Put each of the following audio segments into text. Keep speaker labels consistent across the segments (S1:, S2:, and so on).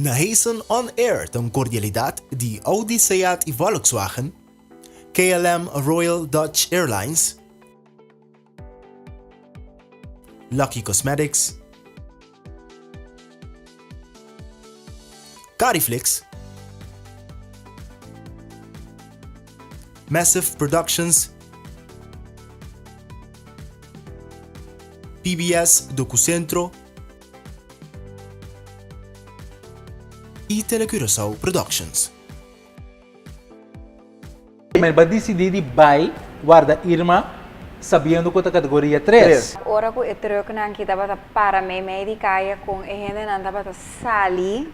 S1: Nahason On Air ta un kordialidat di Audi, Seat i Volkswagen, KLM Royal Dutch Airlines, Lucky Cosmetics, Cariflix, Massive Productions, PBS Docucentro y Telecuraçao Productions.
S2: Mi ba disidí di bai warda Irma sabiendo ku ta kategoria tres.
S3: Ora ku e trùknan ki tabata para meimei di kaya kon e hendenan tabata sali.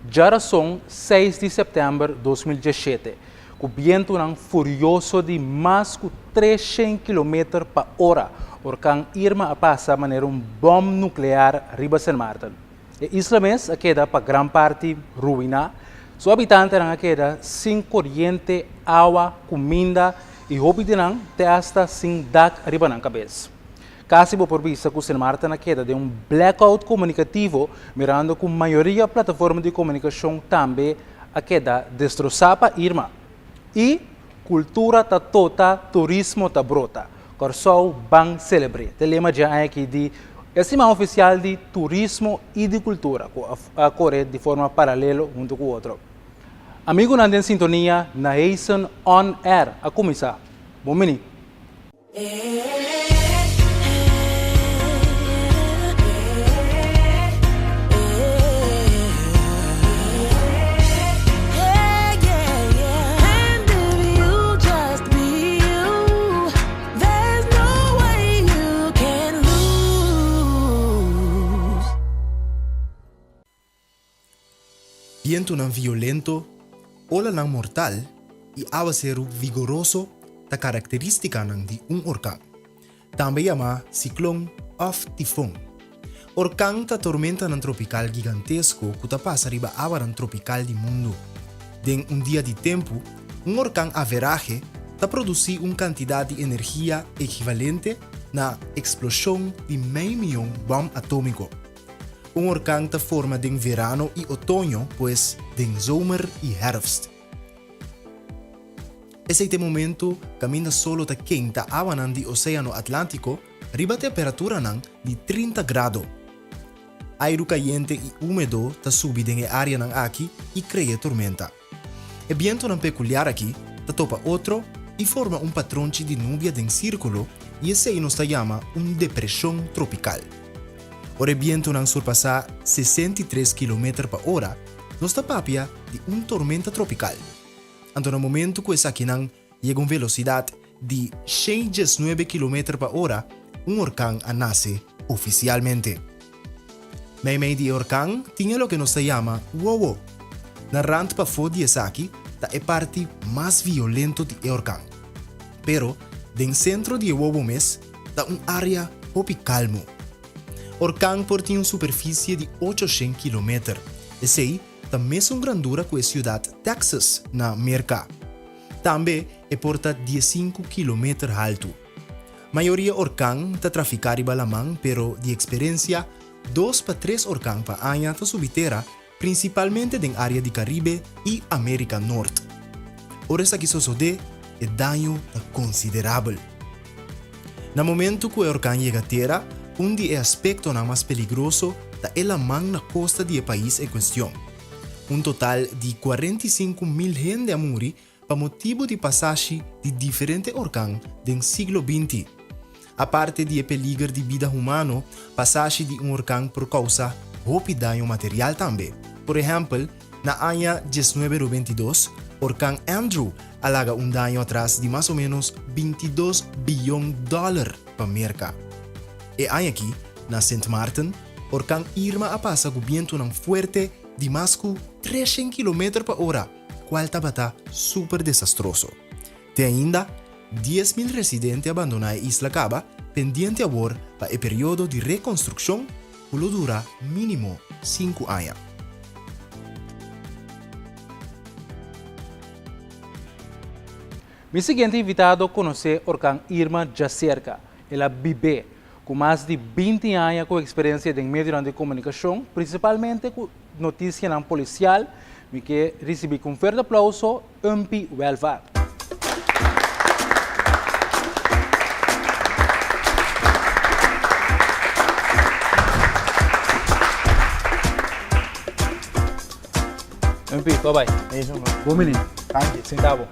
S2: Djarason seis di sèptèmber 2017, ku bientunan furioso di mas ku 300 kilometer pa ora, orkan Irma a pasa manera un bòm nuklear riba Sint Maarten. E isla mes a keda pa gran parti ruiná, su habitantenan a keda sin koriente, awa, kuminda i hopi di nan te asta sin dak riba nan kabes. Kasi bo por bisa ku Sint Maarten a keda den un blackout komunikativo mirando ku mayoria plataforma di komunikashon tambe a keda destrosá pa Irma. I kultura ta tota, turismo ta brota. Kòrsou ban selebr'é, ta e lema dje aña aki di e siman ofisial di turismo i di kultura ku a kore di forma paralelo huntu ku otro. Amigunan den sintonia na Heisen On Air a kuminsá. Bon bini!
S1: Bientunan violento, olanan mortal i awaseru vigoroso ta karakterístikanan di un orkan, tambe yamá siklon òf tifon. Orkan ta tormentanan tropikal gigantesko ku ta pasa riba awanan tropikal di mundu. Den un dia di tempu, un orkan averahe ta produsí un kantidat di energia ekivalente na eksploshon di mei mion bòm atómiko. Un orkan ta forma den verano i otoño, pues den zomer i herfst. Esei ta e momento kaminda solo ta kenta awanan di Oséano Atlántiko riba temperaturanan di 30 grado. Airu kayente i úmedo ta subi den e áreanan aki i krea tormenta. E bientonan pekuliar aki ta topa otro i forma un patronchi di nubia den sírkulo i esei nos ta yama un depreshon tropikal. Ora e bientonan surpasá 63 kilometer pa ora, nos ta papia di un tormenta tropikal. Anto na momentu ku esakinan yega un velosidat di 119 kilometer pa ora, un orkan a nase ofisialmente. Meimei di e orkan tin e loke nos ta yama wowo. Na rant pafó di esaki ta e parti mas violento di e orkan. Pero den sentro di e wowo mes ta un área hopi kalmu. Orkan por tin un superfisie di 800 kilometer, esei ta mesun grandura ku e siudat Texas na Merka. Tambe e por ta diesinku kilometer haltu. Mayoria orkan ta trafiká riba laman pero di eksperensia dos pa tres orkan pa aña ta subi tera prinsipalmente den área di Karibe i Amérika Nort. Ora esaki sosodé e daño ta konsiderabel. Na momentu ku e orkan yega tera un di e aspektonan mas peligroso ta e laman na kosta di e pais en kuestion. Un total di 45.000 hende a muri pa motibu di pasashi di diferente orkan den siglo 20. Aparte di e peliger di bida humano, pasashi di un orkan por kousa hopi daño material tambe. Por ehèmpel, na aña 1992, orkan Andrew a laga un daño atras di mas o ménos 22 biyon dòler pa Merka. E aña aki, na Sint Maarten, Orkan Irma a pasa ku bientunan fuerte di mas ku 300 kilometer pa ora, kual tabata super desastroso. Te ainda, 10.000 residente a bandoná e isla kaba, pendiente awor pa e periodo di rekonstrukshon ku lo dura mínimo sinku aña.
S2: Mi siguiente invitado konosé orkan Irma djaserka. El a bib'é. Ku mas di 20 aña ku eksperensia den medionan di komunikashon, prinsipalmente ku notisianan polisial, mi ke risibí ku un fuerte aplouso Umpy Welvaart. Umpy, ko bai? Bon bini.
S4: Danki.
S2: Sinta bo.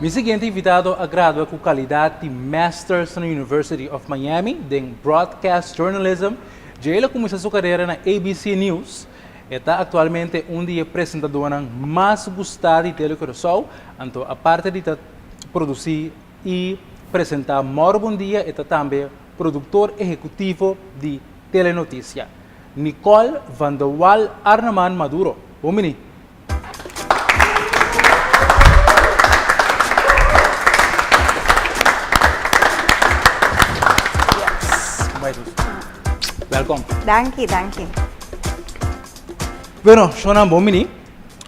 S2: Mi siguiente invitado a gradua ku kalidat di Masters na University of Miami den Broadcast Journalism. Dje el a kuminsá su karera na ABC News. E ta aktualmente un di e presentadónan mas gustá di Tele Curaçao, anto aparte di ta produsí i presentá Mòru Bon Dia e ta tambe produktor ehekutivo di Telenotisia. Nicole van de Wal Arneman Maduro, bon bini! Welkom.
S3: Danki, danki.
S2: Bueno, Shona, bon bini.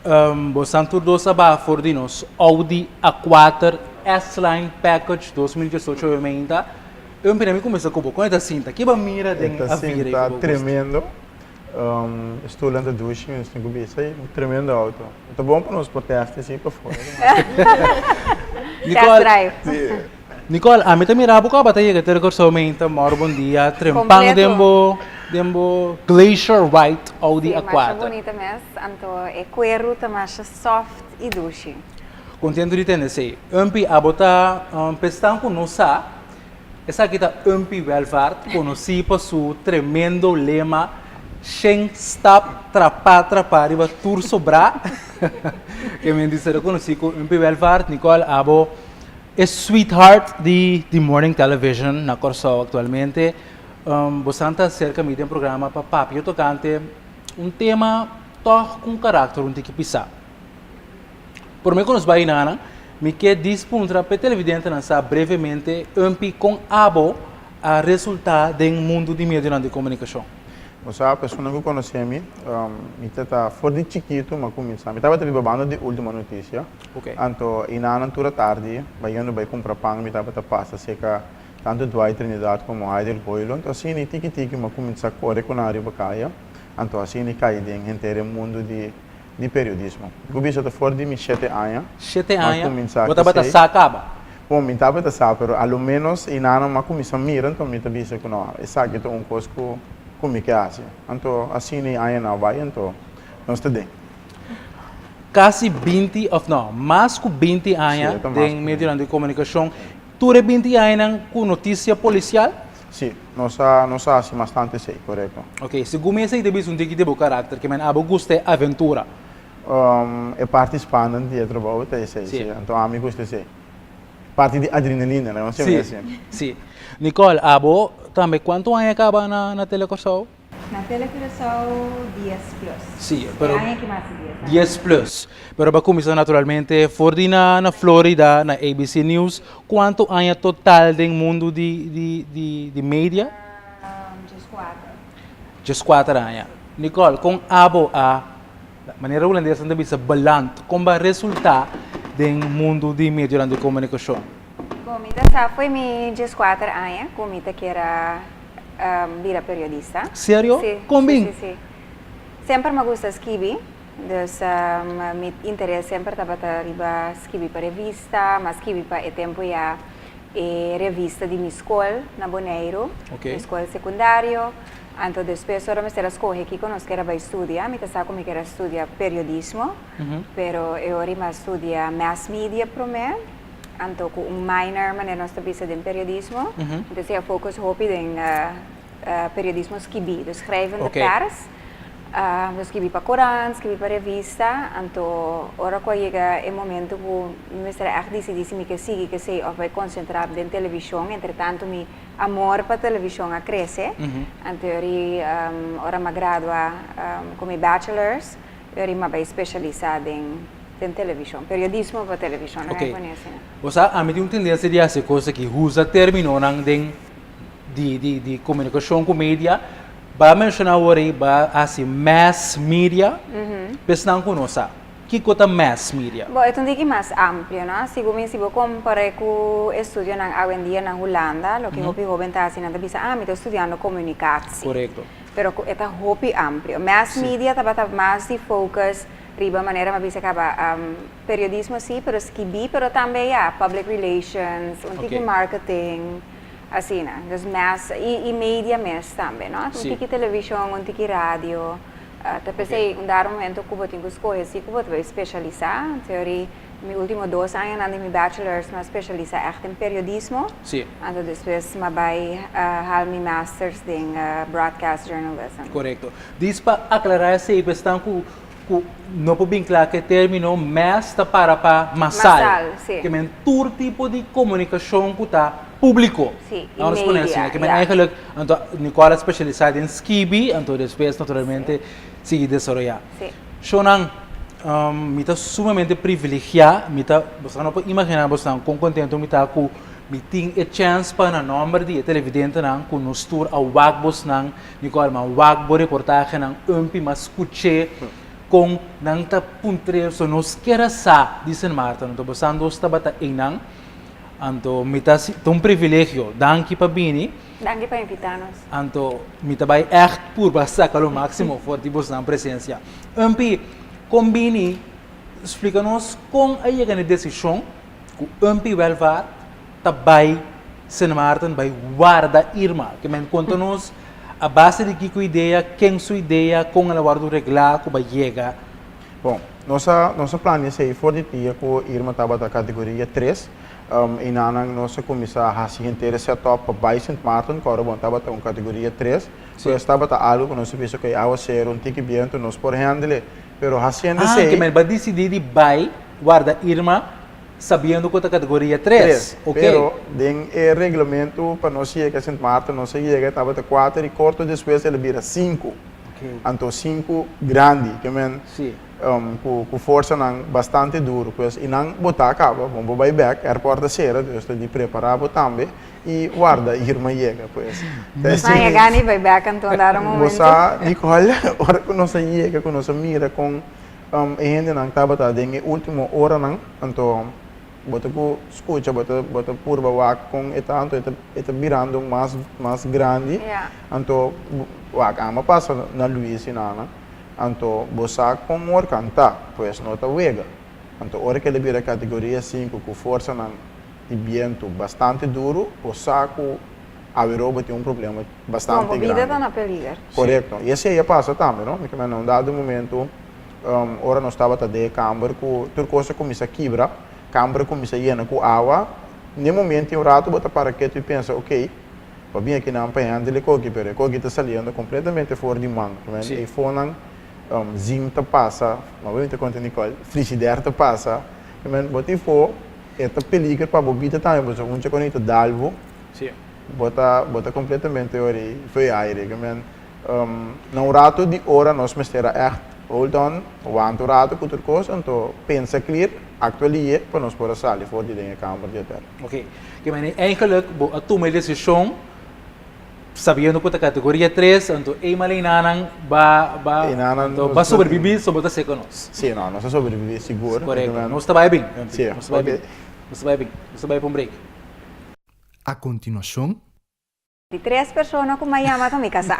S2: Um, bosan tur dos a baha for di nos Audi A4 S-Line Package 2018 obviamente. Eu mi começa com bo. Kon ta sinta? Ki ba mira den
S4: Ta
S2: a vira
S4: sinta tremendo. Stoelnan ta dushi, nos tin ku bisa i tremendo auto. Ta bon pa nos por tèst esei pafó.
S3: Test drive.
S2: Nicole, ami ta mira bo kaba ta yega te Kòrsou meinta mòru bon dia, trempan den bo den bo Glacier White Audi
S3: Sí,
S2: A4.
S3: masha bunita mes, anto e kueru ta masha soft i dushi.
S2: Kontentu di tende esei. Umpy, abo ta pestan ku no sa Esaki ta Umpy Welvaart, konosí pa su tremendo lema Shen stap trapá trapá riba tur sobrá. Ke men di ser konosí ku Umpy Welvaart. Nicole, abo e sweetheart di di morning television na Kòrsou aktualmente. Bosan ta aserka mi den programa pa papia tokante un tema tòg ku un karakter un tiki pisá. Promé ku nos bai nana, mi ke dis puntra p'e televidentenan sa brevemente Umpy kon abo a resultá den mundu di medionan di komunikashon.
S4: Bo sa, persona ku konosé mi, mi ta ta for di chikitu mi a kuminsá. Mi tabata biba banda di Ultima Noticia. Anto i nanan tur atardi bayendo bai kumpra pan mi tabata pasa serka tantu Dwight Trinidad komo Haidel Boylo. Anto asina tiki tiki mi a kuminsá kore ku nan riba kaya. Anto asina kai den henter e mundu di di periodismo. Mi ku bisa ta for di mi shete aña.
S2: Shete aña? Bo tabata sa kaba?
S4: Bon, mi tabata sa, pero a lo menos e nana mi a kuminsá mira, anto mi ta bisa ku no, esaki ta un kos ku ku mi ke hasi. Anto asina e añanan a bai, anto nos ta den.
S2: Kasi 20 òf no, mas ku 20 aña den medionan di komunikashon. Tur e 20 añanan ku notisia polisial?
S4: Sí, nos a nos a hasi bastante esei, korekto.
S2: Ok, segun mi esei ta bisa un tiki di bo karakter, ke men abo gusta e aventura.
S4: E parti spannend di e trabou ta esei, sí. Anto ami gusta esei. Parti di adrenalina, laga nos yama
S2: esei. Sí, sí. Nicole, abo tambe kuantu aña kaba na na Tele Kòrsou?
S3: Na Tele Curaçao dies plus.
S2: Sí, pero.
S3: E aña ki mas di dies aña.
S2: Dies plus. Pero bo a kuminsá naturalmente for di na na Florida, na ABC News. Kuantu aña total den mundu di di di di media?
S3: 14.
S2: 14 aña. Nicole, kon abo a, manera hulandesnan ta bisa beland, kon bo a resultá den mundu di medionan di komunikashon?
S3: Bon, mi ta sa fo'i mi 14 aña ku mi ta kier a bira periodista.
S2: Serio?
S3: Sí.
S2: Kon bin?
S3: Sí, sí, sí. Semper mi a gusta skibi, dus mi interes semper tabata riba skibi pa revista, mi a skibi pa e tempu ya e revista di mi skol na Boneiru, mi skol sekundario. Anto despues ora mester a skohe kiko nos kier a bai studia, mi ta sa ku mi kier a studia periodismo, pero e ora mi a studia mass media promé. Anto ku un minor manera nos ta bisa den periodismo, entonces e a focus hopi den periodismo skibí, dus schrijvende pers. Nos skibi pa korant, skibi pa revista, anto ora ku a yega e momento ku mi mester a ègt disidí si mi ke sigui ku esei òf bai konsentrá den televishon, entretanto mi amor pa televishon a krese, anto yori ora mi a gradua ku mi bachelors, yori mi a bai spesialisá den. Den televishon. Periodismo pa televishon.
S2: Ok. Bo sa, ami tin un tendensia di hasi e kos aki, usa terminonan den di di di komunikashon ku media. Bo a menshoná awor ei, bo a hasi mass media, pa esnan ku no sa. Kiko ta mass media?
S3: Bo, e ta un tiki mas amplio, no? Segun mi, si bo kompar'é ku estudionan awendia na Hulanda, loke hopi hoben ta hasi, nan ta bisa, ah, mi ta studiando komunikatie.
S2: Korekto.
S3: Pero ku e ta hopi amplio. Mass media tabata mas di focus riba manera mi a bisa kaba, periodismo si, pero skibí, pero tambe ya, public relations, un tiki marketing, asina. Dus mass, i i media mes tambe, no? Un tiki televishon, un tiki radio. Ta p'esei un dado momento ku bo tin ku skohe si ku bo ta bai spesialisá. Teori mi último dos añanan di mi bachelors mi a spesialisá ègt den periodismo. Anto despues mi a bai hal mi masters den broadcast journalism.
S2: Korekto. Dis pa aklará esei pa esnan ku ku no por bin kla ku e término mass ta para pa masal.
S3: Masal, si.
S2: Ke men tur tipo di komunikashon ku ta públiko.
S3: Si, i
S2: Vamos pone
S3: media,
S2: asina. Ke men
S3: ya.
S2: eigenlijk, anto Nicole a spesialisá den skibi, anto despues naturalmente sigui desaroyá.
S3: Si.
S2: Shownan, mi ta sumamente privilegiá, mi ta, boso no por imaginá bosnan kon kontento mi ta ku mi tin e chèns pa na nòmber di e televidentenan ku nos tur a wak bosnan, Nicole, m'a wak bo reportahenan, Umpy m'a skuch'é kon nan ta puntr'é, so nos kier a sa di Sint Maarten, anto bosan dos tabata einan. Anto mi ta si, ta un privilegio. Danki pa bini.
S3: Danki pa invita nos.
S2: Anto mi ta bai ègt purba saka lo máksimo for di bosnan presensia. Umpy, kon bini? Splika nos kon a yega na e desishon ku Umpy Welvaart ta bai Sint Maarten bai warda Irma. Ke men konta nos a base di kiko idea, ken su idea, kon el a wòrdu reglá ku bai yega.
S4: Bon, nos a nos a plania esei for di dia ku Irma tabata kategoria tres. Einanan nos a kuminsá hasi henter e setup pa bai Sint Maarten, kòrda bon tabata un kategoria tres. Pues tabata algu ku nos a bisa ku e awaseru, un tiki bientu nos por hèndel e. Pero hasiendo
S2: Ah,
S4: esei.
S2: ke men ba disidí di bai warda Irma sabiendo ku ta kategoria tres.
S4: Tres.
S2: Oké.
S4: Pero den e reglamentu pa nos yega Sint Maarten nos a yega tabata kuater i korto despues el a bira sinku. Anto sinku grandi, ke men ku ku forsanan bastante duru. Pues i nan bo ta kaba, bon bo bai bèk, airport a sera, dus ta di prepará bo tambe i warda Irma yega. Pues ta
S3: Nan
S4: esei.
S3: yega ni bai bèk anto dado
S4: Bo
S3: momento.
S4: sa Nicole, ora ku nos a yega, ku nos a mira kon e hendenan tabata den e último oranan, anto Bo ta ku skucha, bo ta bo ta purba wak kon e ta, anto e ta e ta birando mas mas grandi. Anto wak ama pasa na Luis i Nana, anto bo sa kon orkan ta, pues no ta wega. Anto ora ku el a bira kategoria sinku ku forsanan di bientu bastante duru, bo sa ku aweró bo tin un problema bastante
S3: Bo bida
S4: grandi.
S3: ta na peliger.
S4: Korekto. I esei a pasa tambe, no? Mi ke manda un dado momento. Ora nos tabata den e kamber ku tur kos a kuminsá kibra, kamber a kuminsá yena ku awa, n'e momento i un ratu bo ta para ketu i pensa, okey, bo a bin akinan pa hèndel e koki, pero e koki ta saliendo kompletamente for di man.
S2: Sí.
S4: E fonan, zim ta pasa, ma bo mi ta konta Nicole, frishider ta pasa, bo tin fo, e ta peliger pa bo bida tambe, pasobra un chakoni ta dal bo,
S2: Sí.
S4: bo ta bo ta kompletamente ora ei fo'i aire. Na un rato di ora nos mester a ègt hold on, wanta un rato ku tur kos, anto pensa clear, aktua lihe pa nos por a sali for di den e kamber di hotel.
S2: Oké, ke manera eigenlijk bo a tuma e desishon sabiendo ku ta kategoria tres, anto ey malenanan ba ba
S4: Einanan
S2: anto
S4: nos
S2: ba
S4: ta
S2: sobrevivi so bo ta seka nos.
S4: Sí, no, nos a sobrevivi sigur.
S2: Korekto, nos ta bai bin,
S4: Sí,
S2: nos ta bai bin,
S4: oké.
S2: nos ta bai bin, nos ta bai pa un break.
S1: A kontinuashon
S3: Di tres persona ku m'a yama ta mi kasá.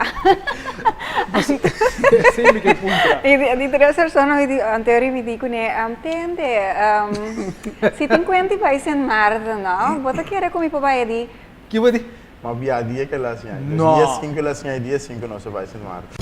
S2: Esei mi ke puntra.
S3: Di tres persona mi di, anterior mi di kuné, Tende, si tin kuenti bai Sint Maarten no, bo ta kere ku mi por bai e di?
S2: Ki bo di?
S4: M'a bia dia ke el a siña.
S2: No.
S4: Dia sinku el a siña i dia sinku nos a bai Sint Maarten.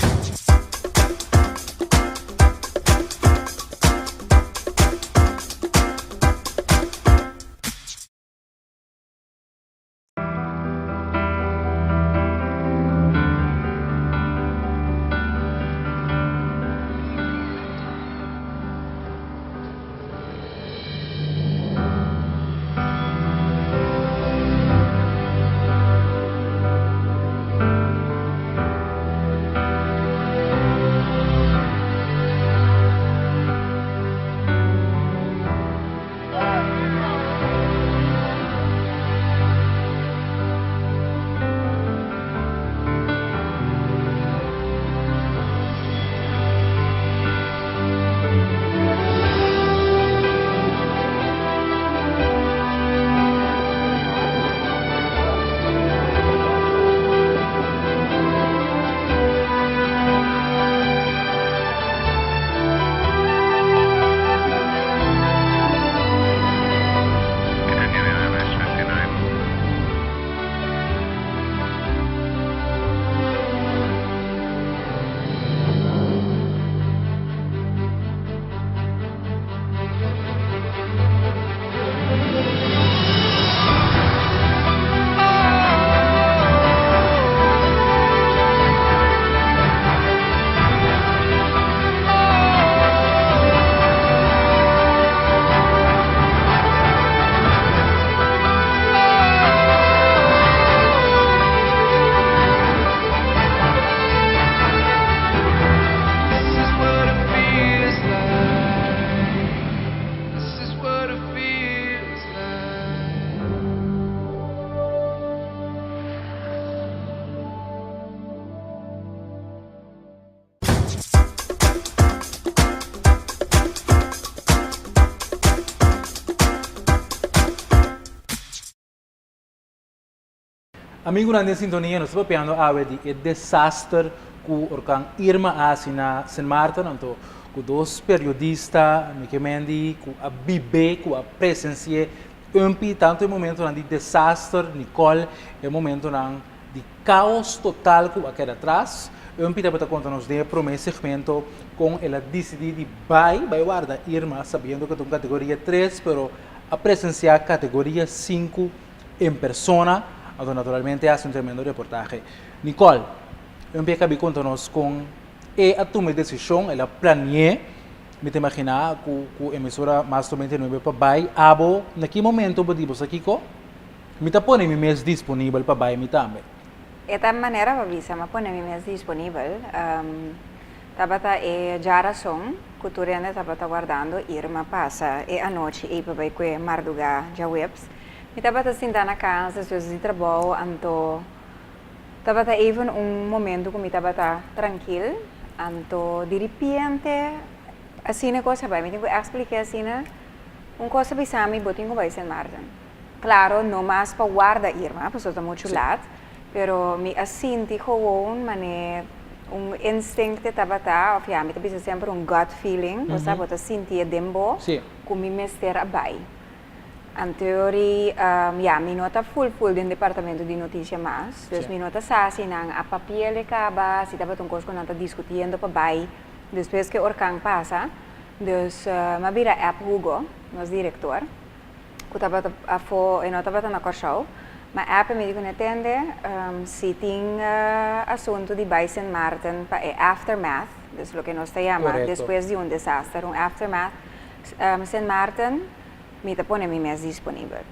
S2: Amigunan den sintonia, nos ta papiando awe di e desaster ku orkan Irma a hasi na Sint Maarten, anto ku dos periodista, Mike Mendy, ku a bib'é, ku a presensi'é Umpi tantu e momentonan di desaster, Nicole, e momentonan di kaos total ku a keda atras. Umpi tabata konta nos den e promé segmento kon el a disidí di bai, bai warda Irma, sabiendo ku ta un kategoria tres, pero a presensiá kategoria sinku en persona, anto naturalmente a hasi un tremendo reportahe. Nicole, Umpi a kabi konta nos kon e a tuma e desishon, el a plani'é, Mi ta imaginá ku ku emisora Mas 99 pa bai abo na ki momento bo di bo sa kiko? Mi ta pone mi mes disponibel pa bai mi tambe.
S3: E ta manera pa bisa mi a pone mi mes disponibel. Tabata e djarason ku tur hende tabata wardando Irma pasa e anochi ei pa bai kue mardugá djaweps. Mi tabata sinta na kas despues di trabou anto Tabata even un momento ku mi tabata trankil, anto diripiente asina e kos a bai. Mi tin ku ekspliké asina, un kos a bisa mi, bo tin ku bai Sint Maarten. Klaro, no mas pa warda Irma, pasobra ta muchu lat, pero mi a sinti gewoon manera un instinct e tabata, òf ya, mi ta bisa semper un gut feeling, bo sa, bo ta sintié den bo ku mi mester a bai. Anteori, ya, mi no ta full full den departamento di noticia mas, dus mi no ta sa si nan a papiel e caba, si tabata un cos cu nan ta discutiendo pa bay despues cu e orkan pasa. Dus m'a bira app Hugo, nos director, cu tabata afo, e no tabata na Corsou, m'a app e mi di cu ne tende si tin asunto di bay Sint Maarten pa e aftermath, dus loke nos ta yama despues di un desaster, un aftermath, Sint Maarten, Mi ta pone mi mes disponibel.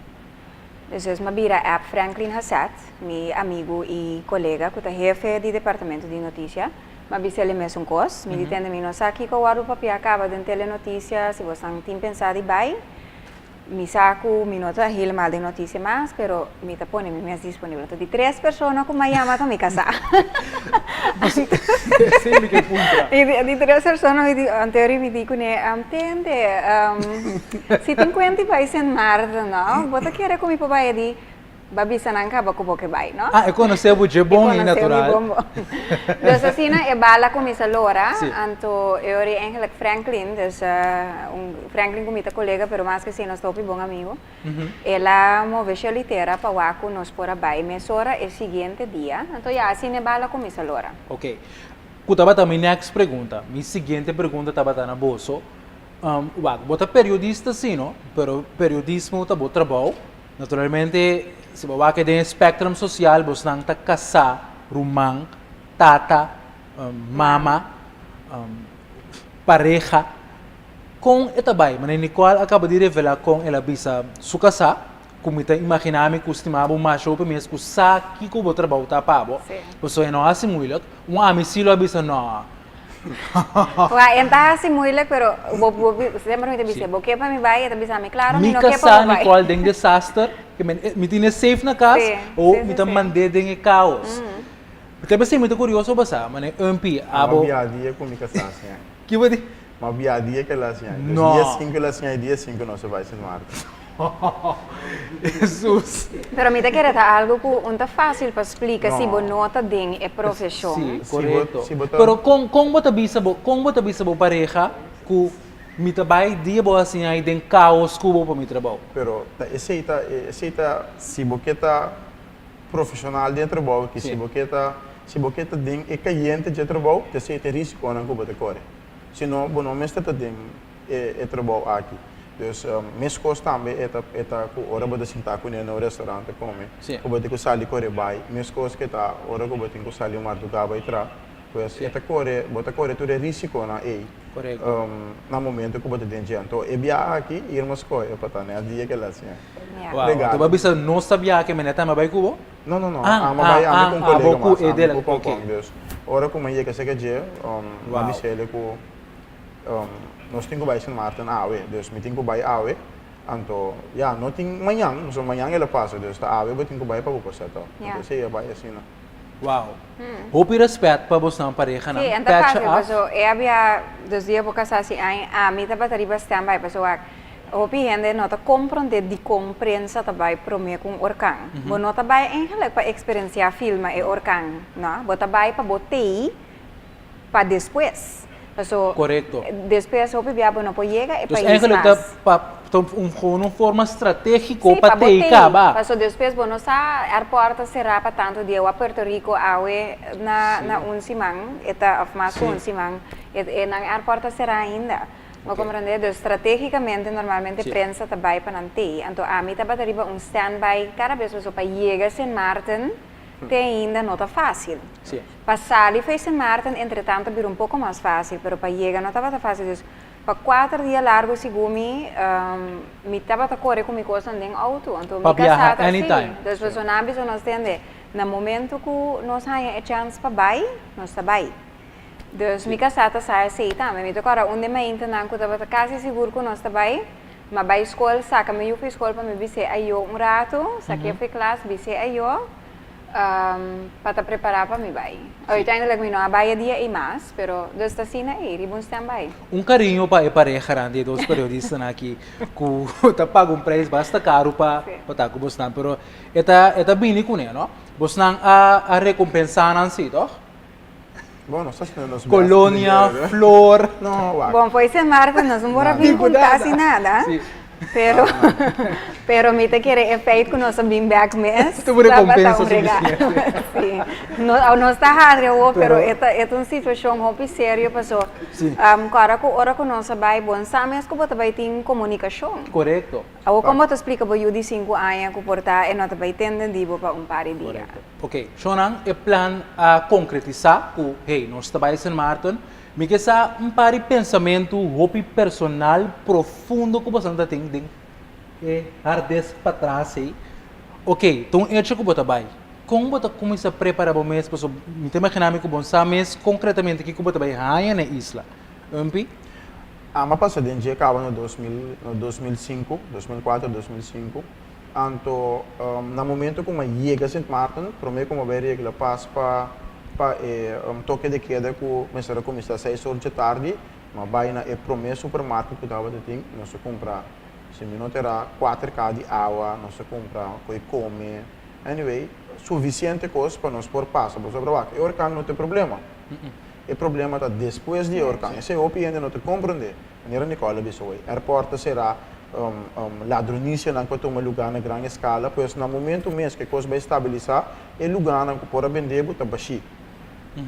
S3: Despues m'a bira app Franklin Hasset, mi amigu i kolega ku ta hefe di departamento di notisia. M'a bisa el e mesun kos. Mi di tende mi no sa kiko a wòrdu papia kaba den telenotisia, si bosan tin pensá di bai. Mi sa ku mi no ta helemaal den notisia mas, pero mi ta pone mi mes disponibel. Anto di tres persona ku m'a yama ta mi kasá.
S2: Esei mi ke puntra.
S3: Di tres persona mi di, anterior mi di kuné, tende, si tin kuenti bai Sint Maarten, no? Bo ta kere ku mi por bai? E di, Bo a bisa nan kaba ku bo ke bai, no?
S2: Ah, e konosé bo dje bon i natural.
S3: E konosé mi bon bon. Dus asina e bala a kuminsá lora, anto e ora eigenlijk Franklin, dus un Franklin ku mi ta kolega, pero mas ke esei nos ta hopi bon amigu. El a move shelu i tera pa wak ku nos por a bai mesora e siguiente dia. Anto ya, asina e bala a kuminsá lora.
S2: Ok. Ku tabata mi next pregunta. Mi siguiente pregunta tabata na boso. Wak, bo ta periodista si no, pero periodismo ta bo trabou. Naturalmente, si bo wak den e spectrum social, bosnan ta kasá, ruman, tata, mama, pareha. Kon e ta bai? Manera Nicole a kaba di revelá kon el a bisa su kasá, ku mi ta imaginá mi ku stima bo masha hopi mes ku sa kiko bo trabou ta pa bo, pasobra e no hasi muilik. Un ami sí lo a bisa no.
S3: Wak, e ta hasi muilik, pero bo bo semper mi ta bisa, bo ke pa mi bai? E ta bisa mi, klaro mi
S2: Mi
S3: no ke pa
S2: kasá
S3: bo bai.
S2: Nicole den desaster, ke men mi tene safe na kas o mi ta mand'é den e kaos. Mi ta bisa mi ta kurioso bo sa, manera Umpy, abo.
S4: Amo bia dia ku mi kasá, siña.
S2: Ki bo di?
S4: Ma bia dia ke la siña. Dus
S2: No.
S4: dia sinku la siña i dia sinku nos a bai Sint Maarten.
S2: Hesus.
S3: Pero mi ta kere ta algo ku un ta fásil pa splika si bo
S4: No.
S3: no ta den e profeshon.
S2: Sí,
S4: Si bo,
S2: korekto.
S4: si bo ta.
S2: Pero kon kon bo ta bisa bo kon bo ta bisa bo pareha ku mi ta bai dia bo a siña i den kaos ku bo pa mi trabou?
S4: Pero ta esei ta esei ta si bo ke ta profeshonal den e trabou aki, si bo ke ta si bo ke ta den e kayente dje trabou, ta esei ta e risikonan ku bo ta kore. Si no, bo no mester ta den e e trabou aki. Dus meskos tambe e ta e ta ku ora bo ta sintá kuné na un restaurant ta kome, ku bo tin ku sali kore bai, meskos ke ta ora ku bo tin ku sali un mardugá bai tra. Pues e ta kore, bo ta kore tur e risikonan ei na momento ku bo ta den dje. Anto e biaha aki Irma skohe pa ta nèt dia ke la siña.
S2: Wow, anto bo a bisa nos ta biaha ke mene tambe a bai ku bo?
S4: No, no, no, amo bai ami ku un kolega mas, ami ku Pongpong. Dus ora ku mi yega serka dje, mi a bis'el ku nos tin ku bai Sint Maarten awe. Dus mi tin ku bai awe, anto ya, no tin mañan, pasobra mañan el a pasa, dus ta awe bo tin ku bai pa bo por sèt òf. Anto esei a bai asina.
S2: Wow. Hopi rèspèt pa bosnan parehanan.
S3: Sí, en ta
S2: Pètje
S3: fásil,
S2: af.
S3: paso e a bia dos dia bo kasá si aña, ami tabata riba standby, paso wak. Hopi hende no ta komprondé dikon prensa ta bai promé ku un orkan. Bo no ta bai eigenlijk pa eksperensiá filma e orkan, no. Bo ta bai pa bo tei pa despues. Paso despues hopi bia bo no por yega e
S2: Dus
S3: pais
S2: eigenlijk ta
S3: mas.
S2: pa ta un gewoon un forma stratégiko
S3: Sí,
S2: pa
S3: pa bo
S2: tei
S3: tei.
S2: kaba.
S3: Paso despues bo no sa airport ta será pa tantu dia. Wak Puerto Rico awe na na un siman e ta òf mas ku un siman e e nan airport ta será ainda. Bo comprende? Dus strategicamente normalmente prensa ta bay pa nan tey. Anto ami tabata riba un standby cada bes pasobra pa yega Sint Maarten te ainda no ta facil. Pa sali fo'i Sint Maarten entretanto a bira un poco mas facil pero pa yega no tabata facil. Dus pa cuater dia largo segun mi mi tabata core cu mi cosnan den auto. Anto
S2: Pa
S3: mi
S2: biaha
S3: casa ta si.
S2: anytime.
S3: Dus pasobra nan a bisa nos tende na momento cu nos haya e chance pa bay nos ta bay. Dus mi kasá ta sa esei tambe. Mi ta kòrda un di maintenan ku tabata kasi sigur ku nos ta bai, m'a bai skol, saka mi yu for skol pa mi bis'é ayó un ratu, sak'é for klas, bis'é ayó, pa ta prepará pa mi bai. Uiteindelijk mi no a bai e dia ei mas, pero dus ta asina ei, riba un standby.
S2: Un kariño pa e parehanan di e dos periodistanan aki ku ta paga un prijs basta karu pa pa ta ku bosnan, pero e ta e ta bini kuné, no? Bosnan a a rekompensá nan si, tòg?
S4: Bon, nos ta haciendo nos best.
S2: Colonia, flor.
S4: No, wak.
S3: Bon, fo'i Sint Maarten nos no por a bin con casi nada.
S2: Sí.
S3: Pero, pero mi ta kere e feit cu nos a bin bek mes.
S2: Ta un recompensa
S3: tabata un regalo.
S2: suficiente.
S3: Sí. No, nos ta hari awor, pero e ta, e ta un situacion hopi serio paso.
S2: Sí.
S3: Ora cu, ora cu nos a bay, bon sa mes cu bo ta bay tin comunicacion.
S2: Correcto.
S3: Awor con bo ta splica bo yu di sinku aña cu por ta e no ta bay tende di bo pa un par di dia?
S2: Correcto. Ok, shownan e plan a concretisa cu hey nos ta bay Sint Maarten, mi ke sa un par di pensamentu hopi personal profundo cu boso ta tin den e hard disk patras ey. Ok, ta un hecho cu bo ta bay, con bo ta cuminsa prepara bo mes pasobra mi ta imagina mi cu bo sa mes concretamente kico bo ta bay haña na e isla. Umpi?
S4: Ama pasa den dje caba na 2000, na 2005, 2004, 2005. Anto na momento cu m'a yega Sint Maarten, prome cu m'a bay regla pas pa pa e toque de queda cu mester a cuminsa seis or dje tardi, m'a bay na e prome supermarket cu tabata tin, nos a cumpra, si mi no ta era, cuater ca di awa, nos a cumpra co'i come, anyway, suficiente cos pa nos por pasa. Pasobra wak, e orkan no ta e problema. E problema ta despues di e orkan. Esei hopi hende no ta komprendé. Manera Nicole a bisa hoy, airport ta será, ladronisianan ku a tuma lugá na gran eskala. Pues na momento mes ku e kos bai stabilisá, e lugánan ku por a bende bo ta bashí.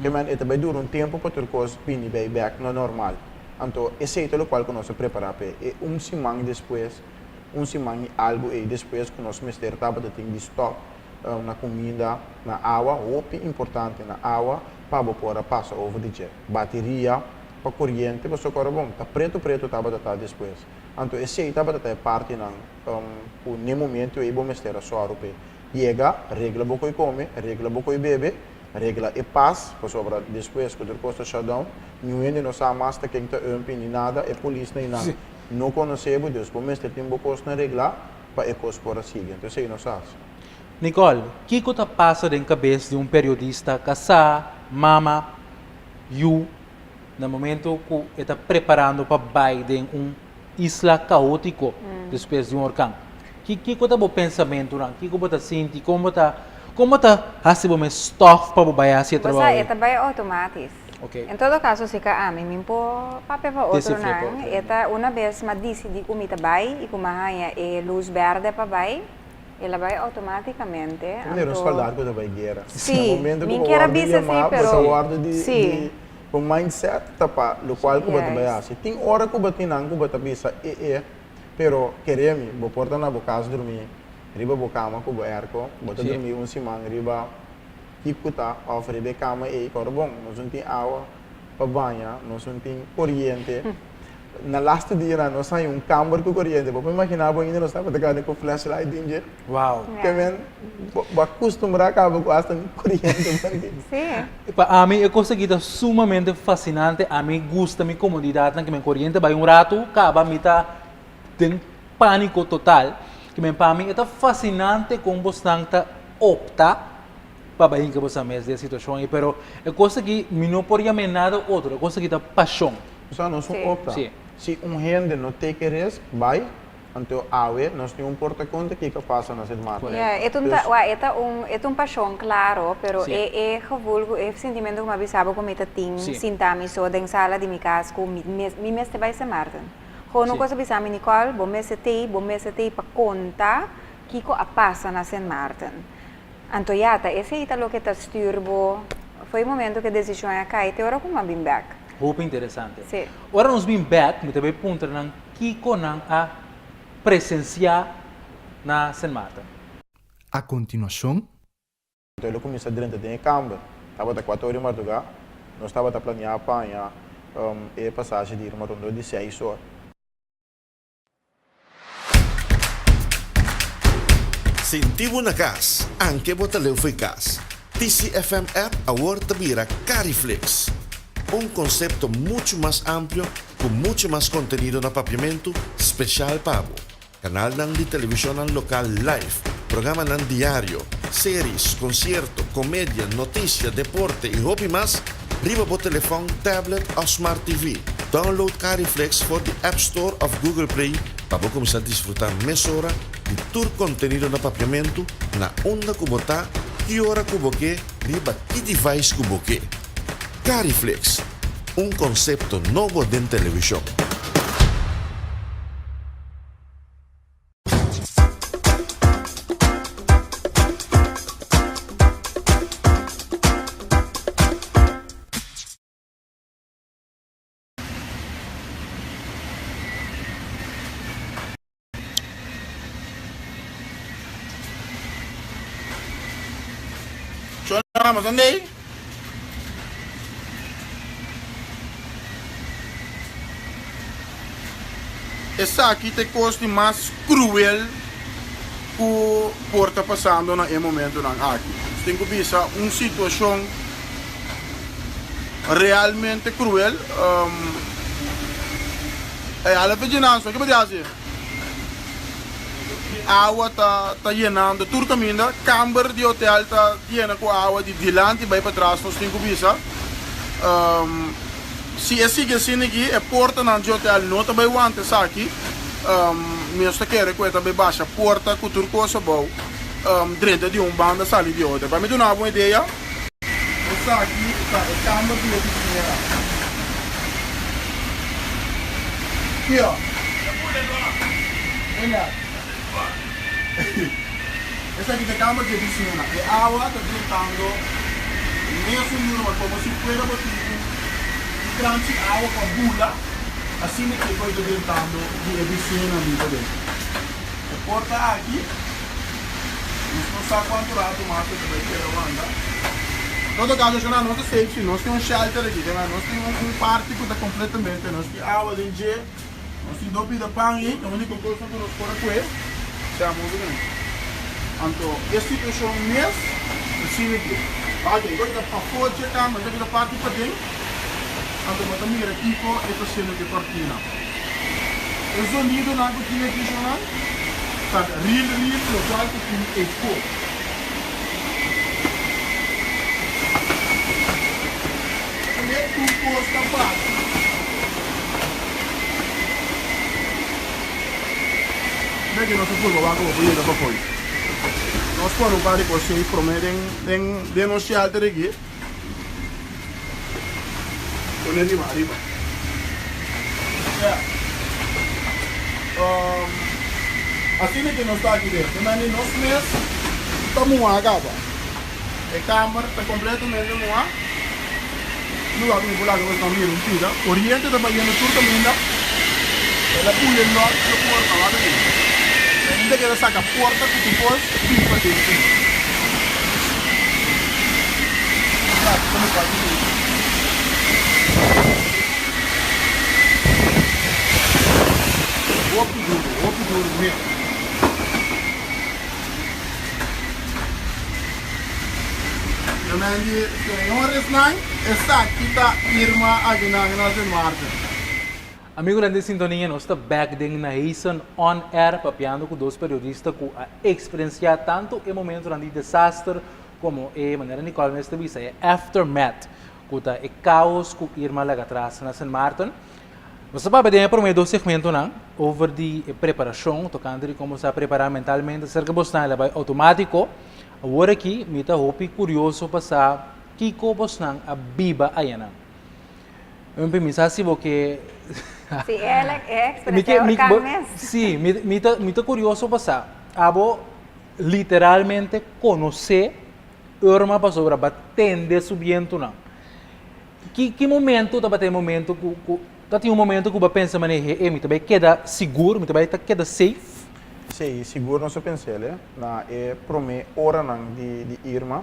S4: Ke men e ta bai dura un tempu pa tur kos bini bai bèk na normal. Anto esei ta lokual ku nos a prepará p'e. E un siman despues, un siman i algu ei despues ku nos mester tabata tin di stòp na kuminda, na awa, hopi importante na awa, pa bo por a pasa over di dje. Bateria pa koriente pasobra ku ora bon ta pretu pretu tabata ta despues. Anto esei tabata ta e partinan ku n'e momento ei bo mester a sòru p'e yega, regla bo koi kome, regla bo koi bebe, regla e pas, pasobra despues ku tur kos ta shut down, niun hende no sa mas ta ken ta umpi ni nada, e polisnan einan no konosé bo, dus bo mester tin bo kosnan reglá pa e kos por a sigui. Anto esei nos a hasi.
S2: Nicole, kiko ta pasa den kabes di un periodista kasá, mama, yu, na momento ku e ta preparando pa bai den un isla kaótiko despues di un orkan? Ki kiko ta bo pensamentunan? Kiko bo ta sinti? Kon bo ta kon bo ta hasi bo mes stòf pa bo bai hasi e
S3: Bo sa,
S2: trabou
S3: e
S2: ei?
S3: ta bai outomatis.
S2: Oké.
S3: En todo kaso si ka ami, mi por papia pa
S2: Desifré pa
S3: otronan.
S2: otro
S3: E
S2: hende.
S3: ta una bes m'a disidí ku mi ta bai i ku m'a haña e lus bèrdè pa bai, El a bai automáticamente,
S4: Ta manera un
S3: anto.
S4: soldado cu ta bai guera. Na
S3: Sí,
S4: momento cu
S3: mi
S4: bo
S3: kier a
S4: wordo
S3: bisa
S4: yama,
S3: sí,
S4: bo ta
S3: pero
S4: wordo di,
S3: sí.
S4: di, bo mindset ta pa locual cu bo ta bai
S3: Juist.
S4: haci. Tin ora cu bo tin nan cu bo ta bisa e e, pero kere mi, bo por ta na bo cas drumi riba bo cama cu bo airco, bo ta
S2: Sí.
S4: drumi un siman riba kiko ta of riba e cama ey, ora bon, nos no tin awa pa baña, nos no tin coriente. Na laste dianan nos haña un kamber ku koriente. Bo por imaginá bo ainda nos tabata kanda ku flashlight den dje?
S2: Wow.
S4: Ke men bo a kustumbrá kaba ku asta ni koriente bo tin.
S3: Sí.
S2: Pa ami e kos aki ta sumamente fasinante. Ami gusta mi komodidatnan ke men koriente bai un ratu kaba mi ta den pániko total. Ke men pa mi e ta fasinante kon bosnan ta opta pa bai hinka boso mes den e situashon ei. Pero e kos aki mi no por yam'é nada otro. E kos aki ta pashon.
S4: Osea nos un
S3: Sí.
S4: opta.
S2: Sí.
S4: Si un hende no take e risk, bai. Anto awe nos tin un por ta konta kiko a pasa na Sint Maarten.
S3: Ja, e ta un
S4: Dus.
S3: wa, e ta un, e ta un pashon klaro, pero
S2: Sí.
S3: e e gevoel ku e sintimentu ku mi a bisa bo ku mi ta tin
S2: Sí.
S3: sinta mi so den sala di mi kas ku mi mes mi mester bai Sint Maarten. Gewoon un
S2: Sí.
S3: kos a bisa mi, Nicole, bo mester t'ei, bo mester t'ei pa konta kiko a pasa na Sint Maarten. Anto ya, ta esei ta loke ta stuur bo for e momento ku e desishon a kai te ora ku mi a bin bèk.
S2: Hopi interesante.
S3: Sí.
S2: Ora nos bin bèk, mi ta bai puntra nan kiko nan a presensiá na Sint Maarten.
S1: A kontinuashon.
S4: Anto el a kuminsá drenta den e kamber. Tabata kuater ora di mardugá. Nos tabata planiá pa haña e pasashi di Irma rondó di seis or.
S5: Sinti bo na kas, anke bo ta leu fo'i kas. TCFM app awor ta bira Cariflix. Un konsepto muchu mas amplio ku muchu mas kontenido na papiamentu speshal pa bo. Kanalnan di televishonnan lokal live, programanan diario, series, konsierto, komedia, notisia, deporte i hopi mas riba bo telefòn, tablet òf smart TV. Download Cariflix for di App Store òf Google Play pa bo kuminsá disfrutá mesora di tur kontenido na papiamentu na unda ku bo ta, ki ora ku bo ke, riba ki device ku bo ke. Cariflix, un konsepto nobo den televishon.
S4: Shona, mas ande ei? Esaki ta e kos di mas kruel ku por ta pasando na e momentunan aki. Nos tin ku bisa un situashon realmente kruel. Ey, hala fe djinanso, ke bo di hasi? Awa ta ta yenando tur kaminda, kamber di hotel ta yena ku awa di dilanti bai patras nos tin ku bisa. Si e sigui asina aki e portanan di hotel no ta bai wanta esaki, mi nos ta kere ku e ta bai basha porta ku tur kos abou drenta di un banda sali di otro. Pa mi duna bo un idea. Esaki ta e kamber di e bisiñera. Kio? Esaki ta e kamber di e bisiñera. E awa ta drentando mesun normal komo si fuera bo tin un kranchi awa ku a bula, asina ke kos ta drentando di e bisiñanan di paden. E porta aki, nos no sa cuanto rato mas e ta bay keda wanta. Todo caso, shona, nos ta safe si, nos tin un shelter aki, te nos tin un parti cu ta completamente, nos tin awa den dje, nos tin dos pida pan ey, ta unico cosnan cu nos por a cue, sea modo cu nan. Anto, e situacion mes ta asina aki. Wak, e ta pafó dje cama, esaki ta parti paden. Anto bo ta mira kiko e ta haciendo cu e cortina. E zonidonan cu tin aki shonnan ta ril ril locual cu tin eco. Tambe tur cos ta bati. Mira ki nos a purba wak bo por yega pafoy. Nos pone un par di cos safe prome den nos shelter aki. Pone riba, ariba. Ya. Um, asina ke nos ta aki den. Te mende nos mes ta muha kaba. E kamer ta kompletamente muha. Lugar ku mi por laga bosnan mira un pida. Koriente ta bayendo tur kaminda. El a pui e lòk dje porta, wak aki. Ainda keda saka porta ku tur kos bin paden ei. Hopi duru, hopi duru mes. Yo men di, Señoresnan, esaki ta Irma Aguinaga na Sint Maarten.
S2: Amigonan den sintonia, nos ta bek den Naheisen On Air papiando ku dos periodista ku a eksperensiá tantu e momentonan di desaster komo e, manera Nicole mes ta bisa, e aftermath, ku ta e kaos ku Irma laga atras na Sint Maarten. Nos a papia den e prome dos segmentonan over di e preparashon tokante di kon bo sa prepará mentalmente aserka bosnan el a bai outomátiko. Awor aki mi ta hopi kurioso pa sa kiko bosnan a biba ayanan. Mi mi sa si bo ke
S3: Si el e eksperensia orkan mes.
S2: Si, mi ta mi ta kurioso pa sa abo literalmente konosé Irma pasobra bo a tende su bientunan. Ki ki momento tabata e momento ku ku ta tin un momento ku bo a pensa manera he e mi ta bai keda sigur, mi ta bai ta keda safe?
S4: Sí, sigur nos a pens'el e. Na e promé oranan di di Irma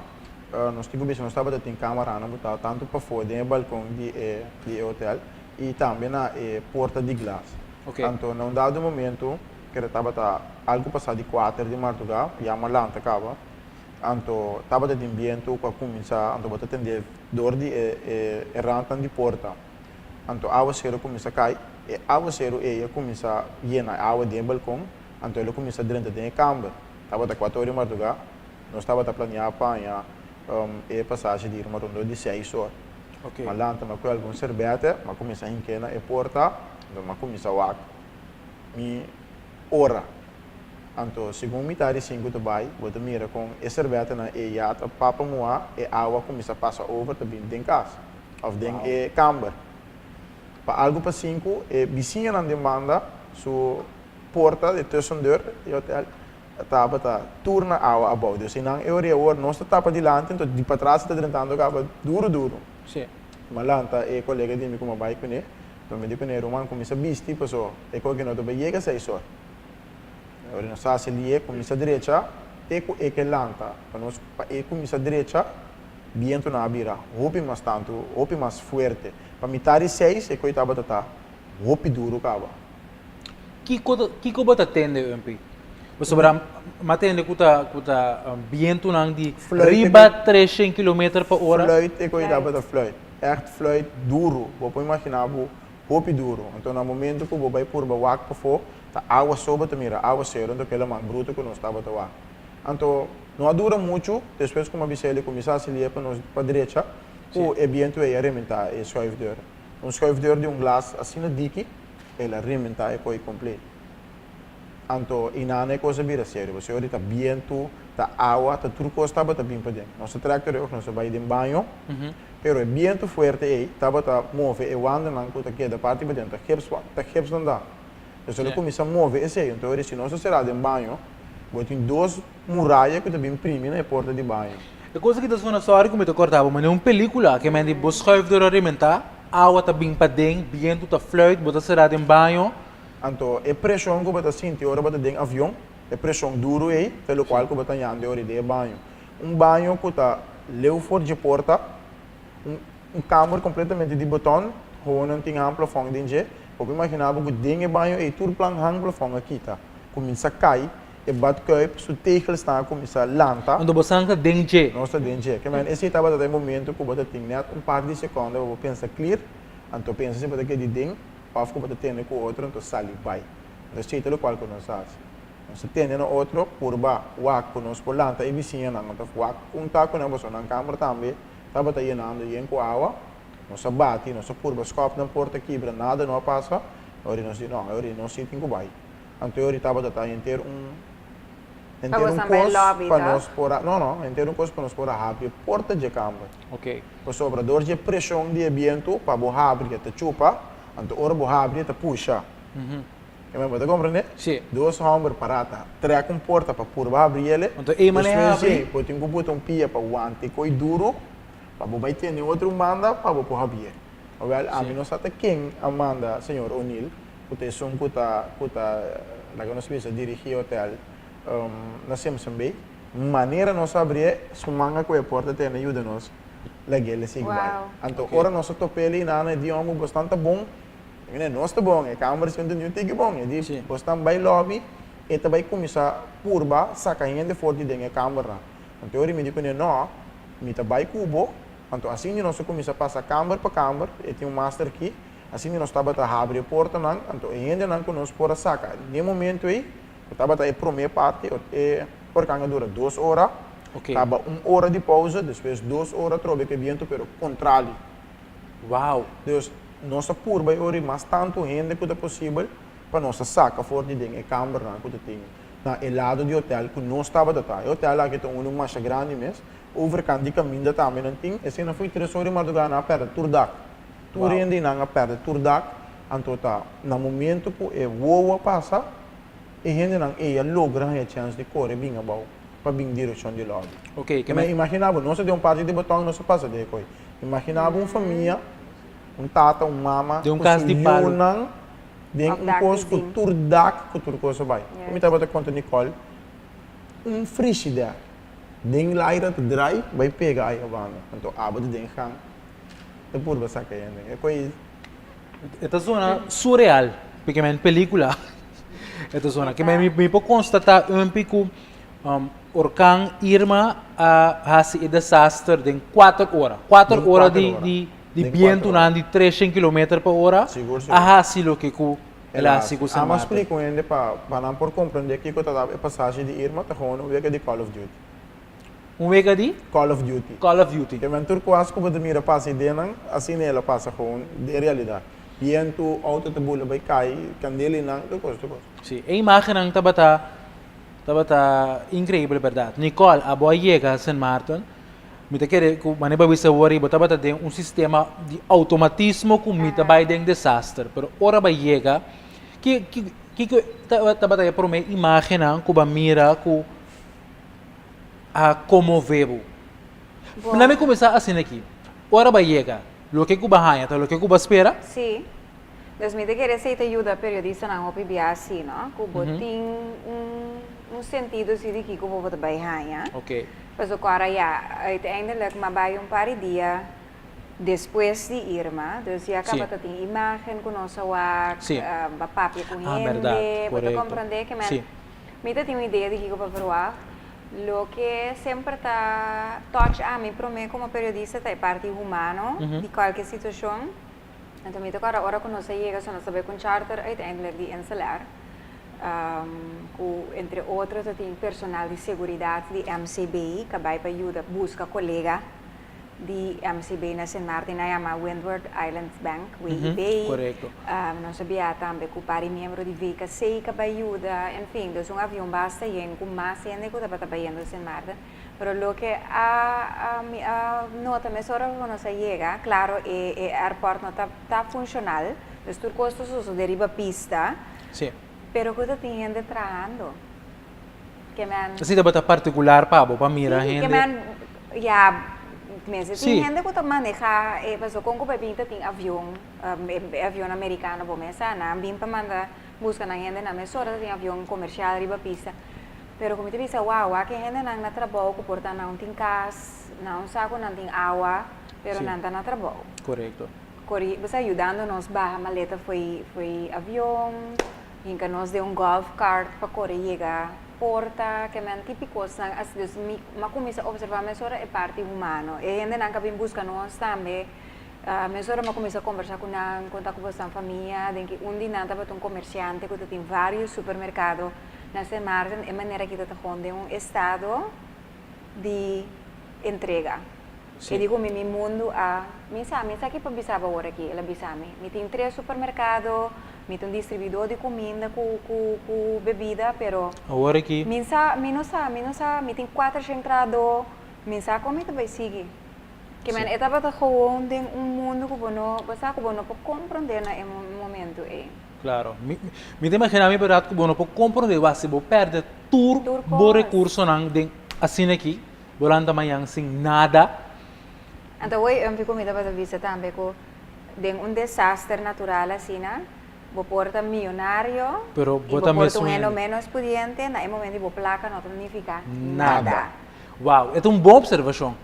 S4: nos tin ku bisa nos tabata tin kameranan ku ta tantu pafó den e balkon di e di e hotel i tambe na e porta di glas. Anto na un dado momento kere tabata algu pasá di kuater di mardugá, ya mi a lanta kaba. Anto tabata tin bientu ku a kuminsá, anto bo ta tendé dor di e e rantnan di porta. Anto awaseru a kuminsá kai, e awaseru ei a kuminsá yena awa den e balkon, anto el a kuminsá drenta den e kamber. Tabata kuater ora di mardugá, nos tabata planiá pa haña e pasashi di Irma rondó di seis or. M'a lanta, m'a kue algun serbète, m'a kuminsá hink'é na e porta, anto m'a kuminsá wak mi ora. Anto segun mitad di sinku ta bai, bo ta mira kon e serbètenan ei ya ta papa muhá, e awa kuminsá pasa over ta bin den kas òf den e kamber. Pa algu pa sinku, e bisiñanan den banda su porta, de tussendeur di hotel, tabata tur na awa abou. Dus einan e oria awor nos ta tapa dilanti, anto di patras e ta drentando kaba duru duru. Mi a lanta e kolega di mi ku mi a bai kuné, anto mi di kuné, Ruman, kuminsá bisti paso e koki no ta bai yega seis or. Ora nos hasi lié kuminsá drecha te ku e ke lanta. Pa nos pa e kuminsá drecha, bientunan a bira hopi mas tantu, hopi mas fuerte. Pa mitá di seis e koi tabata ta hopi duru kaba.
S2: Kiko kiko bo ta tende Umpy? Pasobra mi a tende ku ta ku ta bientunan di riba treshen kilometer pa ora.
S4: Fluit e koi tabata fluit. Ègt fluit duru. Bo por imaginá bo hopi duru. Anto na momento ku bo bai purba wak pafó, ta awa so bo ta mira, awa seru, anto kela man bruto ku nos tabata wak. Anto no a dura muchu, despues ku mi a bisa el e kuminsá hasi lia pa nos pa drecha, ku e bientu ei a rementá e schuifdeur. Un schuifdeur di un glas asina diki, el a rementá e koi kompleto. Anto inana e kos a bira serio, pasobra ora ta bientu, ta awa, ta tur kos tabata bin paden. Nos a trèk terug, nos a bai den baño, pero e bientu fuerte ei tabata move e wandanan ku ta keda parti paden, ta gips, ta gips nan ta. Entonces el a kuminsá move esei. Anto ora si nos a será den baño, bo tin dos muraya ku ta bin primi na e porta di baño.
S2: E kos aki ta sona sòri ku mi ta kòrta bo, manera un pelíkula ke men di bo schuifdeur a rementá, awa ta bin paden, bientu ta fluit, bo ta será den baño.
S4: Anto e preshon ku bo ta sinti ora bo ta den avion, e preshon duru ei, ta lokual ku bo ta yanda e ora den e baño. Un baño ku ta leu for dje porta, un un kamber kompletamente di beton, gewoon nan tin han plafòn den dje. Bo por imaginá bo ku den e baño ei tur plan han plafòn a kita, kuminsá kai, e badkuip su tegelsnan a kuminsá lanta.
S2: Anto bo san ta den dje.
S4: Nos ta den dje. Ke men esei tabata ta e momento ku bo ta tin nèt un par di sekònde pa bo pensa klir, anto pensa si bo ta keda di den. Òf ku bo ta tende ku otro anto sali bai. Nos chita lokual ku nos hasi. Nos ta tende na otro, purba wak ku nos por lanta e bisiñanan anto wak un ta ku nan pasobra nan kamber tambe tabata yenando yen ku awa. Nos a bati, nos a purba skòp nan porta kibra, nada no a pasa. Ora nos di no, ora nos si tin ku bai. Anto ora tabata ta henter un henter un kos pa nos por a no no henter un kos pa nos por a habri e porta dje kamber. Pasobra dor dje preshon di e bientu pa bo habri e ta chupa, anto ora bo habri e ta pusha. Keme bo ta komprendé?
S2: Sí.
S4: Dos hòmber pará ta trèk un porta pa purba habri ele.
S2: Anto e manera
S4: habri. Despues bo tin ku buta un pia pa wanta e koi duru pa bo bai tene otro un banda pa bo por habrié. Awèl, ami no sa ta ken a manda señor O'Neill, ku ta esun ku ta ku ta laga nos bisa dirigí e hotèl na Simpson Bay. Manera nos a abrié, su manga ku e porta tene yuda nos lag'é el sigui bai. Anto ora nos a top'é el inana e di, Homber, bosnan ta bon? Mi di, Nos ta bon, e kamber si no ta niun tiki bon. E di, Bosnan bai lobby, e ta bai kuminsá purba saka hende for di den e kambernan. Anto ora mi di kuné, No, mi ta bai ku bo. Anto asina nos a kuminsá pasa kamber pa kamber, e tin un master key, asina nos tabata habri e portanan, anto e hendenan ku nos por a saka den e momento ei, Ku tabata e promé parti, e orkan a dura dos ora, kaba un ora di pousa, despues dos ora atrobe ku e bientu, pero kontrali.
S2: Wow!
S4: Dus, Nos a purba e ora mas tantu hende ku ta posibel pa nos a saka for di den e kambernan ku ta tin na e lado di hotel ku nos tabata ta. E hotel aki ta unu masha grandi mes. Overkant di kaminda tambe nan tin. Esei nan foi tres ora di mardugá nan a pèrdè tur dak. Tur hende i nan a pèrdè tur dak. Anto ta na momento ku e wowo a pasa, e hendenan ei a logra haña chèns di kore bin abou pa bin direkshon di lòbi.
S2: Oké, ke
S4: me. Imaginá bo, nos a den un parti di botòn, nos a pasa den e koi. Imaginá bo un famia, un tata, un mama,
S2: Den un
S4: ku
S2: kas
S4: su
S2: di palu.
S4: yunan den
S3: Òf
S4: un
S3: dak
S4: kos
S3: di
S4: ku
S3: zin.
S4: tur dak, ku tur kos a bai.
S3: Yes.
S4: Mi tabata konta Nicole, un frishidèr den laira ta drai bai pega ai abanda. Anto abo ta den gang ta purba saka hende. E koi.
S2: E ta zona surreal, p'e men pelicula e ta zona. Ke men mi por constata umpi cu orkan Irma a haci e desaster den cuater ora. Cuater ora di di di bientonan di treshen kilometer pa ora a haci loke cu el a haci cu Sint
S4: Amo a
S2: Maarten.
S4: splica un hende pa pa nan por comprende kico ta e pasashi di Irma ta gewoon un wega di Call of Duty.
S2: Un wega di?
S4: Call of Duty.
S2: Call of Duty.
S4: Ke men tur kuas ku bo ta mira pasa ideanan, asina el a pasa gewoon den realidat. Bientu, outo ta bula bai kai, kandelinan, tur kos, tur kos.
S2: Sí, e imagennan tabata, tabata inkreibel bèrdat. Nicole, abo a yega Sint Maarten, mi ta kere ku manera bo a bisa awor ei, bo tabata den un sistema di outomatismo ku mi ta bai den desaster. Pero ora bo a yega, ki, ki, kiko tabata e promé imagennan ku bo a mira ku a konmové bo.
S3: Bo.
S2: Laat mi kuminsá asina aki. Ora bo a yega, loke ku bo a haña ta loke ku bo a spera?
S3: Sí. Dus mi ta kere esei ta yuda periodistanan hopi bia así, no? Ku bo tin un un sentido si di kiko bo ta bai haña.
S2: Oké.
S3: Pasobra ku ora ya, uiteindelijk mi a bai un par di dia despues di Irma, dus ya
S2: Sí.
S3: kaba ta tin imágen ku nos a wak,
S2: Sí.
S3: bo a papia ku
S2: Ah, bèrdat.
S3: hende, bo ta
S2: Korekto.
S3: komprondé ke men
S2: Sí.
S3: Mi ta tin un idea di kiko pa verwagt. Loke semper ta touch ami promé komo periodista ta e parti humano di kualke situashon. Anto mi ta kòrda ora ku nos a yega, so nos ta bai ku un charter uiteindelijk di Inselair, ku entre otro ta tin personal di seguridat di MCB ku a bai pa yuda buska kolega di MCB na Sint Maarten nan yama Windward Islands Bank, WIB.
S2: Korekto.
S3: Nos a biaha tambe ku par di miembro di VKC ku a bai yuda, en fin, dus un avion basta yen ku mas hende ku tabata bayendo Sint Maarten. Pero loke a mi a nota mesora ku nos a yega, klaro e e airport no ta ta funshonal, dus tur kos ta sosode riba pista,
S2: Sí.
S3: pero ku ta tin hende trahando. Ke men.
S2: Esei tabata partikular pa bo, pa mira
S3: Sí,
S2: hende.
S3: ke men, ya, mester tin
S2: Sí.
S3: hende ku ta manehá e pasobra kon ku bai bin ta tin avion, e avion amerikano bo mes sa, nan bin pa manda buska nan hendenan mesora ta tin avion komershial riba pista. Pero ku mi ta bisa, wou, wak e hendenan na trabou ku por ta nan tin kas, nan sa ku nan tin awa, pero
S2: Sí.
S3: nan ta na trabou.
S2: Korekto.
S3: Kori, bo sa, yudando nos baha maleta fo'i fo'i avion. Hinka nos den un golf cart pa kore yega porta, ke men tipi kosnan asi. Dus mi a kuminsá observá mesora e parti humano. E hendenan ka bin buska nos tambe, mesora mi a kuminsá kombersá ku nan, konta ku bosnan famia, den ki un di nan tabata un komersiante ku ta tin vários supermerkado na Sint Maarten. E manera ki ta ta hon den un estado di entrega.
S2: Sí.
S3: E di ku mi, mi mundu a, mi sa, mi sa ki pa bisa bo awor aki, el a bisa mi. Mi tin tres supermerkado, mi ta un distribuidor di kuminda ku, ku, ku bebida, pero.
S2: Awor aki.
S3: Mi sa, mi no sa, mi no sa, mi tin kuatershen trahadó, mi sa kon mi ta bai sigui. Ke men e tabata gewoon den un mundu ku bo no, bo sa ku bo no por komprondé na e momento ei.
S2: Klaro. Mi, mi ta imaginá mi bèrdat ku bo no por komprondé wak si bo pèrdè tur
S3: Tur
S2: bo
S3: kos.
S2: rekursonan den asina aki. Bo lanta mañan sin nada.
S3: Anto awor un ku mi tabata bisa tambe ku den un desaster natural asina bo por ta miyonario
S2: Pero
S3: i
S2: bo
S3: bo
S2: ta
S3: por ta
S2: mesun
S3: un hende
S2: hende.
S3: menos pudiente na e momento di bo plaka no ta nifiká
S2: Nada.
S3: nada.
S2: Wow, e ta un bon observashon.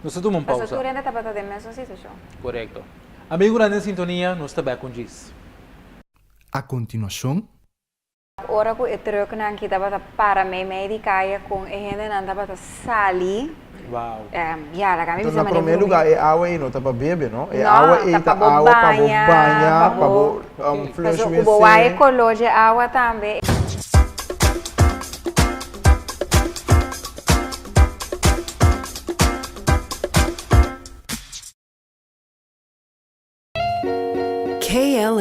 S2: Nos ta tuma un
S3: Pasobra
S2: pausa.
S3: tur hende tabata den mesun situashon.
S2: Korekto. Amigunan den sintonia, nos ta bek un djis.
S1: A kontinuashon,
S3: Ora ku e trùknan ki tabata para meimei di kaya kon e hendenan tabata sali, ya, laga mi
S4: Enton
S3: bisa
S4: na
S3: manera
S4: promé
S3: ku
S4: lugá
S3: mi.
S4: e awa ei no ta pa bebe, no? E
S3: No,
S4: awa ei
S3: ta
S4: ta
S3: pa bo
S4: awa pa bo
S3: baña,
S4: baña,
S3: pa
S4: pa
S3: bo
S4: bo flush
S3: Pasobra ku bo wak e
S4: wc.
S3: koló dje awa tambe.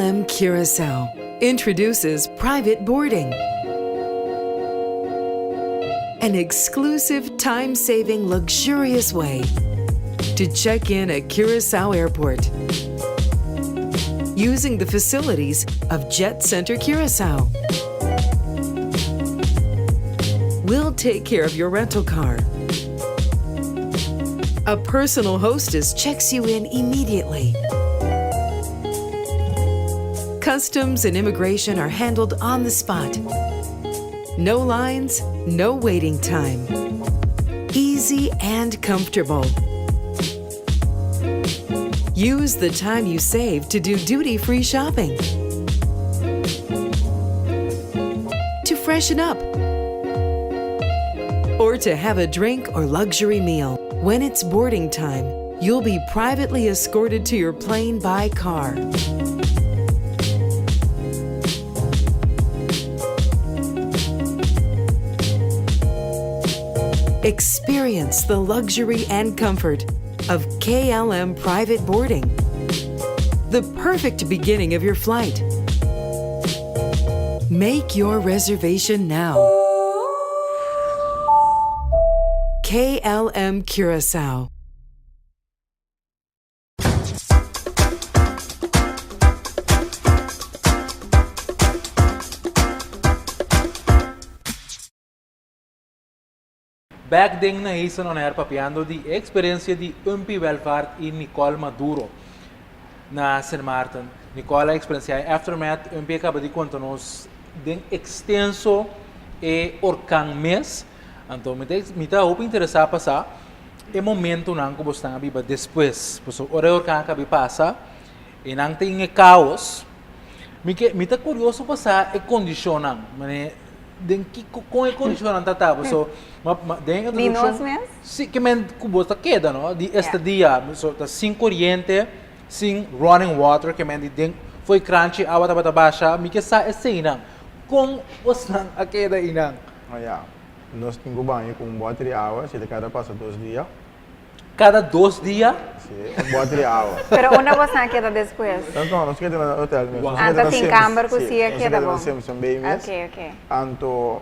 S6: KLM Curaçao introduces private boarding. An exclusive time-saving luxurious way to check in at Curaçao Airport using the facilities of Jet Center Curaçao. We'll take care of your rental car. A personal hostess checks you in immediately. Customs and immigration are handled on the spot. No lines, no waiting time. Easy and comfortable. Use the time you save to do duty-free shopping. To freshen up. Or to have a drink or luxury meal. When it's boarding time, you'll be privately escorted to your plane by car. Experience the luxury and comfort of KLM private boarding. The perfect beginning of your flight. Make your reservation now. KLM Curaçao.
S2: Bek den na Hazel On Air papiando di e experiencia di Umpy Welvaart y Nicole Maduro na Sint Maarten. Nicole a experiencia e aftermath, Umpy a caba di conta nos den extenso e orkan mes. Anto mi ta mi ta hopi interesa pa sa e momentonan cu bosnan a biba despues. Pasobra ora e orkan a caba di pasa y nan tin e caos, mi ke mi ta curioso pa sa e condicionnan, mane Den kiko kon e kondishonnan ta ta paso ma ma den
S3: Di
S2: introdukshon
S3: nos mes?
S2: si ke men ku bo ta keda no di estadia so ta sin koriente sin running water ke men di den fo'i kranchi awa tabata basha mi ke sa eseinan kon bosnan a keda einan.
S4: Oh ya nos tin ku baña ku un bòter di awa si ta kada pasa dos dia.
S2: Kada dos dia?
S4: Si, un bòter di awa.
S3: Pero unda boso a keda despues?
S4: No, no, nos keda na hotel mes.
S2: Wow.
S3: Anto tin kamber ku si a keda bon.
S4: Nos keda na Simpson Bay mes.
S3: Ok, ok.
S4: Anto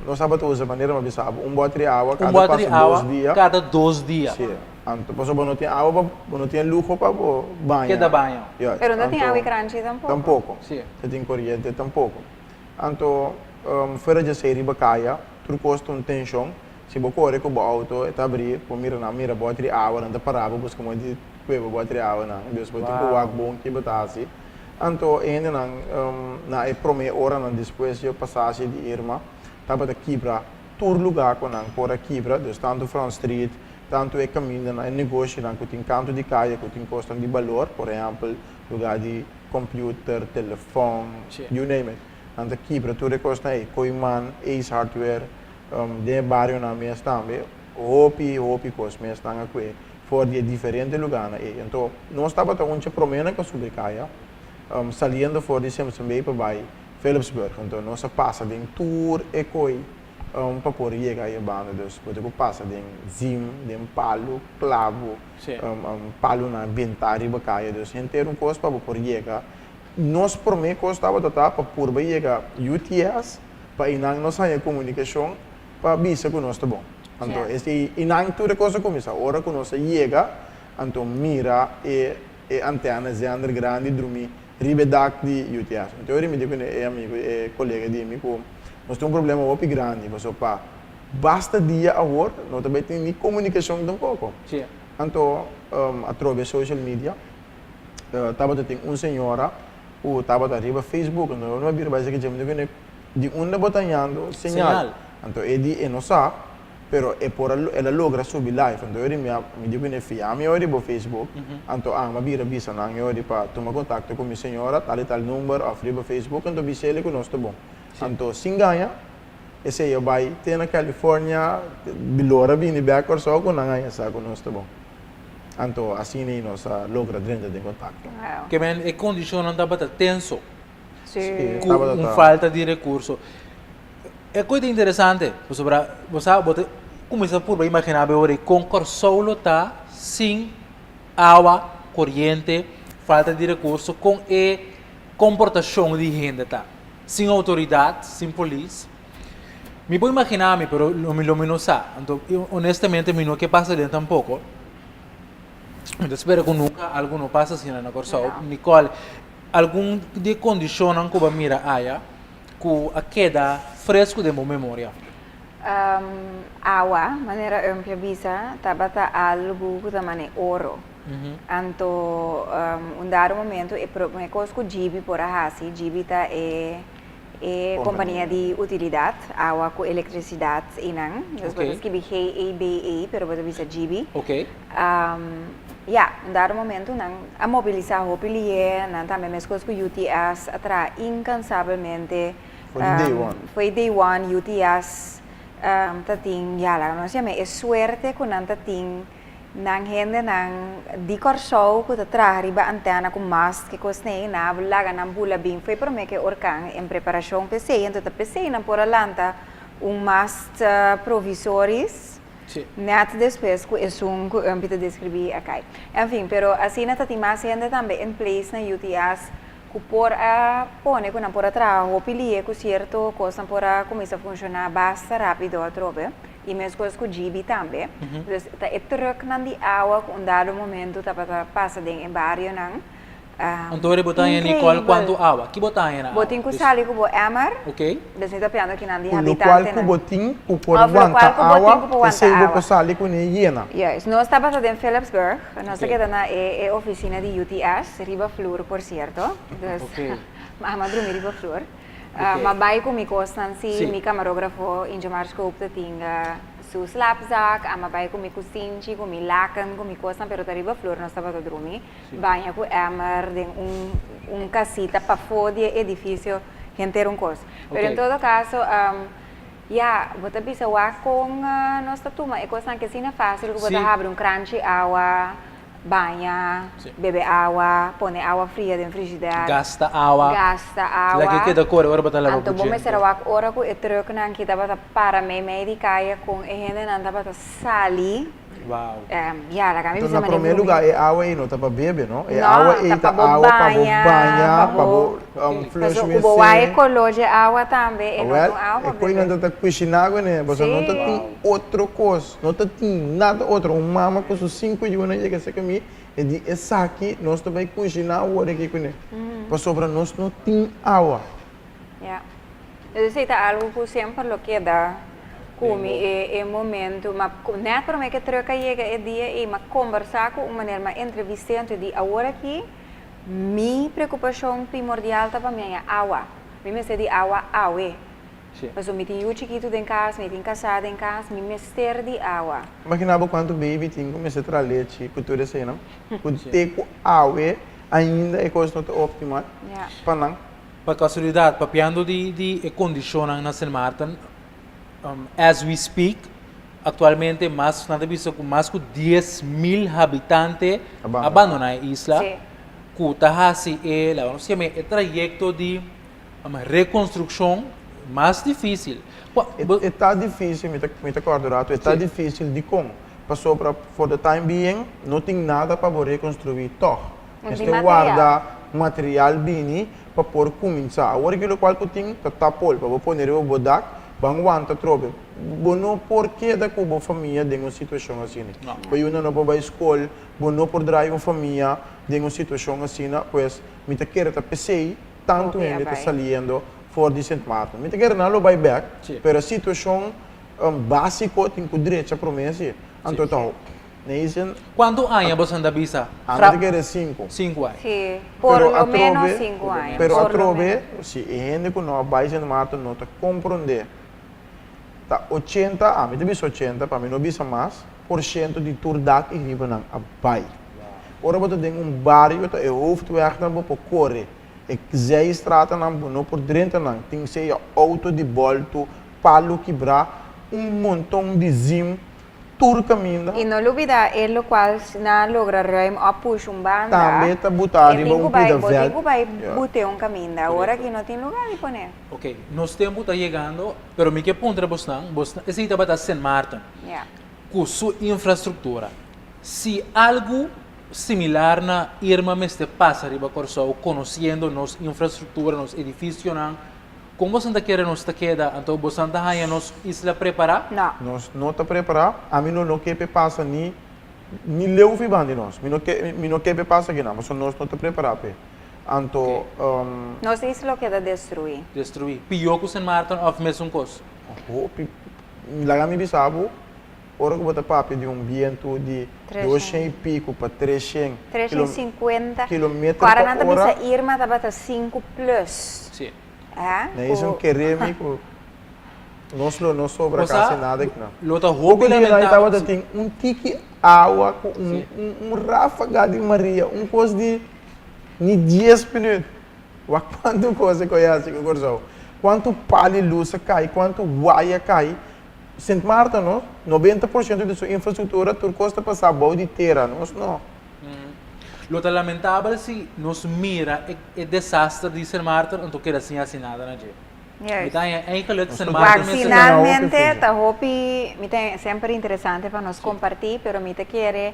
S4: nos tabata usa manera mi a bisa bo, un bòter di awa
S2: Un
S4: kada
S2: bòter di
S4: pasa
S2: awa
S4: dos dia.
S2: kada dos dia.
S4: Si. Anto pasobra bo no tin awa pa, bo no tin e luho pa bo baña.
S2: Keda baña.
S4: Juist.
S3: Pero no tin
S4: Anto
S3: awa i kranchi tampoko.
S4: Tampoko.
S2: Si.
S4: No tin koriente tampoko. Anto fuera djesei riba kaya tur kos ta un tenshon. Si bo kore ku bo outo e ta abrí, bo mira nan mira bòter di awa, nan ta pará bo buska moda di kue bo bòter di awanan. Dus bo tin ku wak bon ke bo ta hasi. Anto e hendenan na e promé oranan despues di e pasashi di Irma tabata kibra tur lugá ku nan por a kibra, dus tantu Front Street, tantu e kamindanan, e negoshinan ku tin kantu di kaya ku tin kosnan di balor, por ehèmpel lugá di kòmpiuter, telefòn, you name it. Nan ta kibra tur e kosnan ei, Kooiman, Ace Hardware, Den e barionan mes tambe hopi hopi kos mes nan a kue for di e diferente lugarnan ei. Anto nos tabata un dje promenan ku a subi kaya saliendo for di Simpson Bay pa bai Philipsburg. Anto nos a pasa den tur e koi pa por yega ei banda. Dus bo tin ku pasa den zim, den palu, klabu, palunan bentá riba kaya. Dus henter un kos pa bo por yega. Nos prome kos tabata ta pa purba yega UTS. Pa einan nos haña komunikashon pa bisa ku nos ta bon. Anto esei einan tur e kos a kuminsá. Ora ku nos a yega, anto mira e e antèna zender grandi drumí riba e dak di UTS. Anto ora mi di ku e amigu, e kolega di mi ku nos tin un problema hopi grandi pasobra pa basta dia awor no ta bai tin ni komunikashon tampoko. Anto atrobe social media tabata tin un señora ku tabata riba Facebook, anto ora mi a bira bai esaki dje mi di ku Di unda bo ta hañando señal? Anto e di e no sa, pero e por a el a logra subi live. Anto ori mi a mi di kuné fia mi ori bo Facebook, anto ami a bira bisa nan e ori pa tuma kontakto ku mi señora tal i tal number òf riba Facebook, anto bis'el ku nos ta bon. Anto sin gaña esei a bai te na California, bilora bini bèk Kòrsou ku nan haña sa ku nos ta bon. Anto asina ei nos a logra drenta den kontakto.
S2: Ke men e kondishonnan tabata tenso.
S3: Sí.
S2: Ku un falta di rekurso. E kos ta interesante, pasobra bo sa bo ta kuminsá purba imaginá bo ora kon Kòrsou lo ta sin awa, koriente, falta di rekurso, kon e. komportashon di hende ta sin outoridat, sin polis. Mi por imaginá mi, pero lo mi lo mi no sa. Anto honestamente mi no ke pasa den tampoko. Mi ta spera ku nunka algu no pasa asina na Kòrsou. Nicole, algun di e kondishonnan ku bo a mira aya ku a keda fresku den bo memoria?
S3: Awa, manera Umpje a bisa, tabata algu ku ta man'é oro. Anto un dado momento e promé kos ku Gibi por a hasi, Gibi ta e e kompania di utilidat, awa ku elektrisidat einan, dus bo ta skibi GEBE pero bo ta bisa Gibi. Ya, un dado momento nan a mobilisá hopi lié, nan tambe meskos ku UTS a traha inkansabelmente.
S4: For di day one.
S3: Foi day one UTS ta tin, ya laga nos yama e suerte ku nan ta tin nan hendenan di Kòrsou ku ta traha riba antèna ku mast ke kos nei, nan a laga nan bula bin foi promé ku e orkan en preparashon p'esei, anto ta p'esei nan por a lanta un mast provisoris nèt despues ku esun ku Umpy ta deskribí a kai. Enfin, pero asina ta tin mas hende tambe in place na UTS ku por a pone ku nan por a traha hopi lihe ku sierto kosnan por a kuminsá funshoná basta rápido atrobe i meskos ku GB tambe. Dus ta e trùknan di awa ku un dado momentu tabata pasa den e barionan.
S2: Anto ora bo ta haña Nicole kuantu awa? Ki bo ta haña na awa?
S3: Bo tin ku sali ku bo emer. Dus mi ta piando kinan di
S4: Ku lokual
S3: habitantenan.
S4: ku bo tin ku por
S3: Òf
S4: wanta
S3: lokual ku bo tin
S4: awa,
S3: ku por wanta
S4: esei bo
S3: awa.
S4: por sali kuné yena.
S3: Juist. Nos tabata den Philipsburg. Nos a keda na e oficina di UTS, riba flur por cierto. Dus mama a drumi riba flur. M'a bai cu mi cosnan si, mi camarografo Ingemar Schoop ta tin su slaapzak, a m'a bai cu mi cusinchi, cu mi laken, cu mi cosnan, pero ta riba flur nos tabata drumi. Baña cu emmer den un casita pafó di e edificio, henter un cos. Pero en todo caso, Ya, bo ta bisa wak kon nos ta tuma e kosnan ke asina fásil ku bo ta habri un kranchi awa, baña, bebe awa, pone awa fria den frishider,
S2: Gasta awa.
S3: gasta awa.
S2: Laga e keda kore ora bo ta laba
S3: Anto
S2: ku
S3: bo mester
S2: djente.
S3: wak ora ku e trùknan ki tabata para meimei di kaya kon e hendenan tabata sali.
S2: Wow.
S3: Ya, laga mi
S4: Enton
S3: bisa
S4: na
S3: manera
S4: promé
S3: ku
S4: lugá
S3: mi.
S4: e awa ei no ta pa bebe, no? E
S3: No,
S4: awa ei
S3: ta
S4: ta
S3: pa bo
S4: awa pa bo
S3: baña,
S4: baña,
S3: pa
S4: pa bo
S3: bo
S4: flush
S3: Paso ku
S4: wc.
S3: bo wak e koló dje awa tambe, e no
S4: Awel,
S3: ta un awa
S4: e
S3: pa
S4: koinan
S3: bebe.
S4: ta ta kushiná kuné, pasobra no ta tin otro kos, no ta tin nada otro. Un mama ku su sinku yunan yega serka mi, e di esaki nos ta bai kushiná awor aki kuné, pasobra nos no tin awa.
S3: Ya. Esei ta algu ku semper lo keda ku mi e e momento. Ma nèt promé ku e trùk a yega e dia ei, m'a kombersá ku un manera, m'a entrevist'é anto di awor aki mi preokupashon primordial ta pa mi haña awa. Mi mester di awa awe. Pasobra mi tin yu chikitu den kas, mi tin kasá den kas, mi mester di awa.
S4: Imaginá bo kuantu baby tin ku mester traha lechi ku tur eseinan, ku te ku awe ainda e kos no ta optimal pa nan.
S2: Pa casualidad, papiando di di e condicionnan na Sint Maarten, as we speak, actualmente mas, nan ta bisa cu mas cu 10,000 habitante a bandona e isla, cu ta haci e, laga nos yama e trayecto di reconstruccion mas dificil.
S4: E ta dificil, mi ta mi ta corda un rato, e ta dificil dicon? Pasobra for the time being no tin nada pa bo reconstrui toch. Mester warda material bini pa por kuminsá. Awor ki lokual ku tin ta tapol pa bo pone riba bo dak, ban wanta atrobe. Bo no por keda ku bo famia den un situashon asina. Bo yunan no por bai skol, bo no por drai un famia den un situashon asina. Pues mi ta kere ta p'esei tantu hende ta saliendo for di Sint Maarten. Mi ta kere nan lo bai bèk, pero e situashon básiko tin ku drecha promé si. Anto ta. Nation.
S2: Cuanto aña boso anda bisa?
S4: Ami ta kere cinco.
S2: Cinco aña.
S3: Si, por lo menos cinco aña.
S4: Pero atrobe, si e hende cu no a bay Sint Maarten no ta comprende, ta ochenta, ami ta bisa ochenta, pa mi no bisa mas, por ciento di tur dak y ribanan a bay. Ora bo ta den un bario ta e hoofdwegnan bo por core, e zijstratennan bo no por drenta nan, tin sea auto di bolto, palo kibra, un monton di zim tur kaminda.
S3: I no lubida e lokual nan a logra ruim òf push un banda.
S4: Tambe ta butá riba un pida vèlt.
S3: Bo tin ku bai but'é un kaminda. Awor aki no tin lugá di pon'é.
S2: Ok, nos tempu ta yegando, pero mi ke puntra bosnan, bosnan, esei tabata Sint Maarten, ku su infrastruktura. Si algu. similar na Irma mester pasa riba Kòrsou konosiendo nos infrastruktura, nos edifisionan, kon boso ta kere nos ta keda? Anto boso ta haña nos isla prepará?
S3: No.
S4: Nos no ta prepará. Ami lo no ke p'e pasa ni ni leu fiban di nos. Mi no ke mi no ke p'e pasa akinan pasobra nos no ta prepará p'e. Anto.
S3: Nos isla lo keda destruí.
S2: Destruí. Pió ku Sint Maarten òf mesun kos?
S4: Hopi. Laga mi bisa bo, ora ku bo ta papia di un bientu di doshen i piku pa treshen
S3: Treshen sinkuenta.
S4: kilometer
S3: Ku
S4: pa
S3: ora nan ta
S4: ora.
S3: bisa Irma tabata sinku plus.
S2: Sí.
S3: Eh,
S4: Na esun
S3: ku.
S4: kere mi ku nos lo no sobra
S2: Bo sa,
S4: kasi nada aki nan.
S2: lo ta hopi
S4: Poko dia nan
S2: lamentabel.
S4: tabata tin un tiki awa ku un un ráfaga di Maria, un kos di ni dies minüt. Wak kuantu kos e koe hasi ku Kòrsou. Kuantu pal i lus a kai, kuantu waya a kai. Sint Maarten no, 90% di su infrastruktura tur kos ta pasá bou di tera, nos no.
S2: Lo ta lamentabel si nos mira e desaster di Sint Maarten anto keda sin hasi nada na dje. Mi ta haña eigenlijk Sint Maarten mester.
S3: Finalmente ta hopi, mi ta semper interesante pa nos kompartí, pero mi ta kere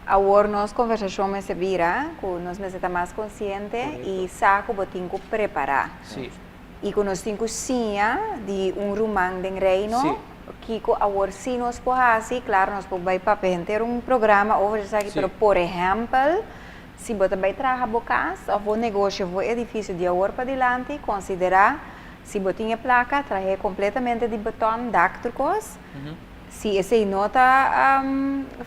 S3: Awor nos conversacion mester bira cu nos mester ta mas consciente y sa cu bo tin cu prepara. Y cu nos tin cu siña di un ruman den Reino kico awor si nos por haci. Claro nos por bay papia henter un programa over esaki pero por ehempel si bo ta bay traha bo cas of bo negoshi of bo edificio di awor padilanti considera si bo tin e placa trahe completamente di beton dak tur cos. Si esei no ta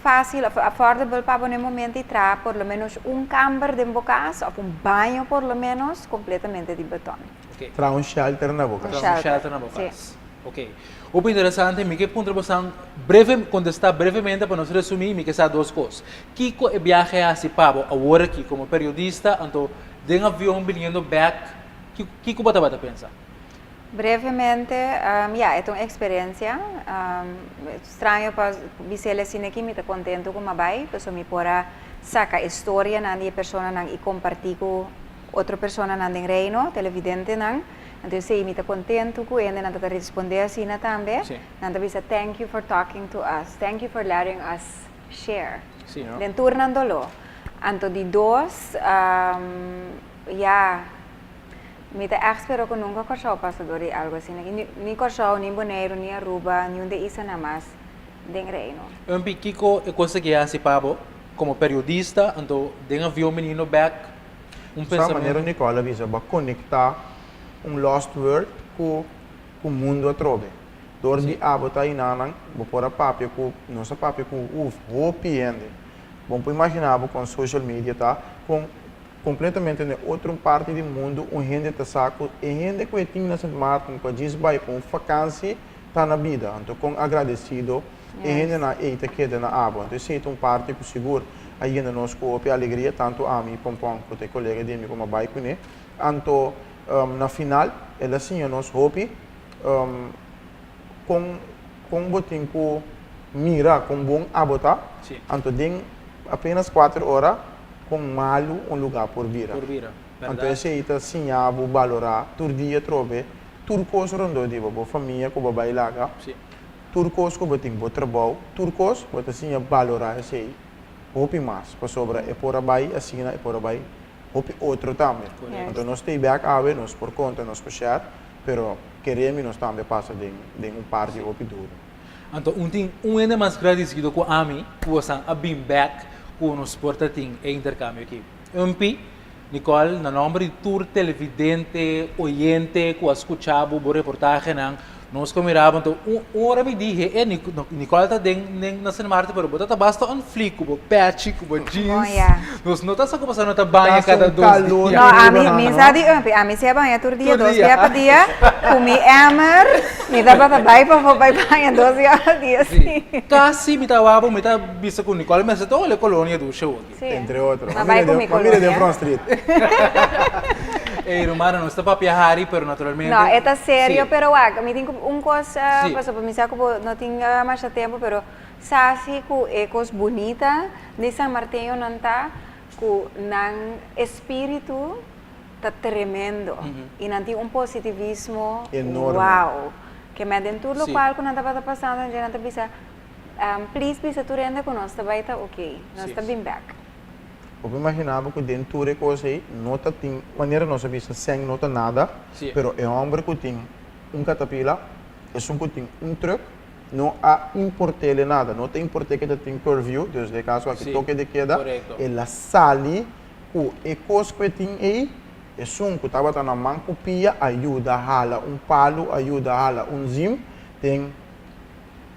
S3: fácil of affordable pa bo na e momento i traha por lo menos un kamber den bo kas of un baño por lo menos kompletamente di beton.
S2: Oké.
S4: Traha un shelter na bo kas.
S2: Traha un shelter na bo kas. Oké. Hopi interesante. Mi ke puntra bosan breve, kontestá brevemente pa nos resumí. Mi ke sa dos kos. Kiko e biahe a hasi pa bo awor aki komo periodista, anto den avion biniendo bèk, kiko bo tabata pensa?
S3: Brevemente, ya, e ta un experiencia. Straño pa bis'el asina aki, mi ta contento cu m'a bay, pasobra mi por a saca e storianan di e personanan y comparti cu otro personanan den Reino, televidentenan. Anto esey mi ta contento cu hendenan ta ta responde asina tambe. Nan ta bisa thank you for talking to us, thank you for letting us share. Den tur nan doló. Anto di dos, ya. Mi ta ègt spera ku nunka Kòrsou pasa dor di algu asina. I ni Kòrsou, ni Boneiru, ni Aruba, niun di e islanan mas den Reino.
S2: Umpi, kiko e kos aki hasi pa bo komo periodista, anto den avion biniendo bèk, un
S4: Sa
S2: pensamentu?
S4: manera Nicole a bisa, bo a konektá un lost world ku ku mundu atrobe. Dor di abo ta ainanan, bo por a papia ku, nos a papia ku, uf, hopi hende. Bo no por imaginá bo kon social media ta, kon Completamente na e otro parti di mundo un hende ta sa cu e hende cu e tin na Sint Maarten cu a djis bay pa un vakantie ta na bida. Anto con agradecido e hendenan ey ta keda na abo. Anto esey ta un parti cu sigur a yena nos cu hopi alegria, tanto ami y Pompon cu ta e colega di mi cu mi a bay cune. Anto na final el a siña nos hopi con con bo tin cu mira con bon abo ta. Anto den apenas cuater ora Kon malu un lugá por bira.
S2: Por bira, bèrdat.
S4: Anto esei ta siña bo balorá tur dia atrobe tur kos rondó di bo, bo famia ku bo bai laga, tur kos ku bo tin, bo trabou, tur kos, bo ta siña balorá esei hopi mas, pasobra e por a bai asina, e por a bai hopi otro tambe. Anto nos ta ei bèk awe, nos por konta, nos por share, pero kere mi nos tambe pasa den den un parti hopi duru.
S2: Anto un tin un hende mas gradisido ku ami ku bosan a bin bèk ku nos por ta tin e interkambio aki. Umpi, Nicole, na nòmber di tur televidente, oyente ku a skucha bo bo reportahenan, nos ku a mira bo anto un ora mi di he e Nicole ta den den na Sint Maarten pero bo ta ta basta on fleek ku bo pèchi, ku bo jeans. Nos no ta sa ku boso no ta baña kada dos dia.
S3: No, ami mi sa di Umpi, ami si a baña tur dia, dos bia pa dia, ku mi emmer. Mi tabata bai pafó bai baña dos dia al dia si.
S2: Casi mi ta wak bo mi ta bisa cu Nicole mester ta ole colonia dushe hoki.
S3: Si.
S4: Entre otro.
S3: Ma bai cu mi
S4: Ma mira den
S3: colonia.
S4: Front Street.
S2: Ey Romano nos ta papia hari pero naturalmente.
S3: No e ta serio
S2: Si.
S3: pero wak mi tin cu un cos
S2: Si.
S3: pasobra mi sa cu bo no tin masha tempo pero sa si cu e cos bunita di San Marteñonan ta cu nan espiritu ta tremendo y nan tin un positivismo
S4: Enorme.
S3: wow ke men den tur
S2: Sí.
S3: lokual ku nan tabata pasando dje nan ta bisa please bisa tur hende ku nos ta bai ta ok nos
S2: Sí.
S3: ta bin bek.
S4: Bo por imaginá bo ku den tur e kos ei no ta tin, manera nos a bisa sèn no ta nada, pero e hòmber ku tin un katapila, esun ku tin un trùk, no a import'é nada, no ta import'é ku e ta tin curfew, dus den e kaso aki toke de keda, el a sali ku e kos ku e tin ei, esun ku tabata na man ku pia a yuda hala un palu, a yuda hala un zim den.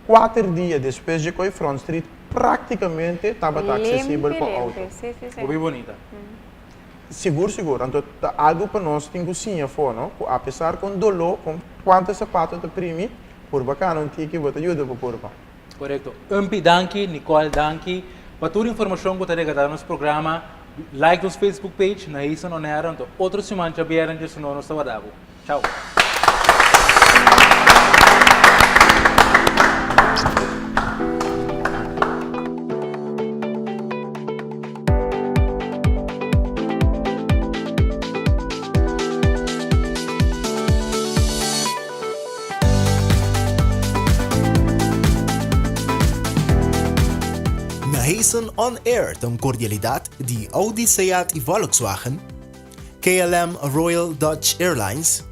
S4: Kuater dia despues dje koe Front Street práktikamente tabata aksesibel pa outo.
S2: Hopi bonita.
S4: Sigur sigur. Anto ta algu pa nos tin ku siña afó, no? Ku apesar kon doló, kon kuantu sapato ta primi, purba kana un tiki bo ta yuda bo kurpa.
S2: Korekto. Umpy danki, Nicole danki pa tur informashon ku ta regarda nos programa. Like nos Facebook page, Naisa On Air. Anto otro siman djabièrnè dje nos ta warda bo. Chao.
S1: Nahason On Air ta un cordialidad di Audi, Seat y Volkswagen. KLM Royal Dutch Airlines,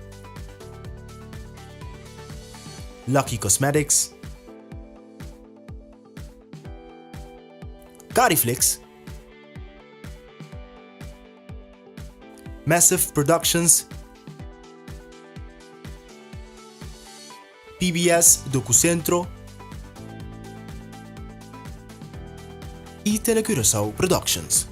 S1: Lucky Cosmetics, Cariflix, Massive Productions, PBS Dokucentro y Telecuraçao Productions.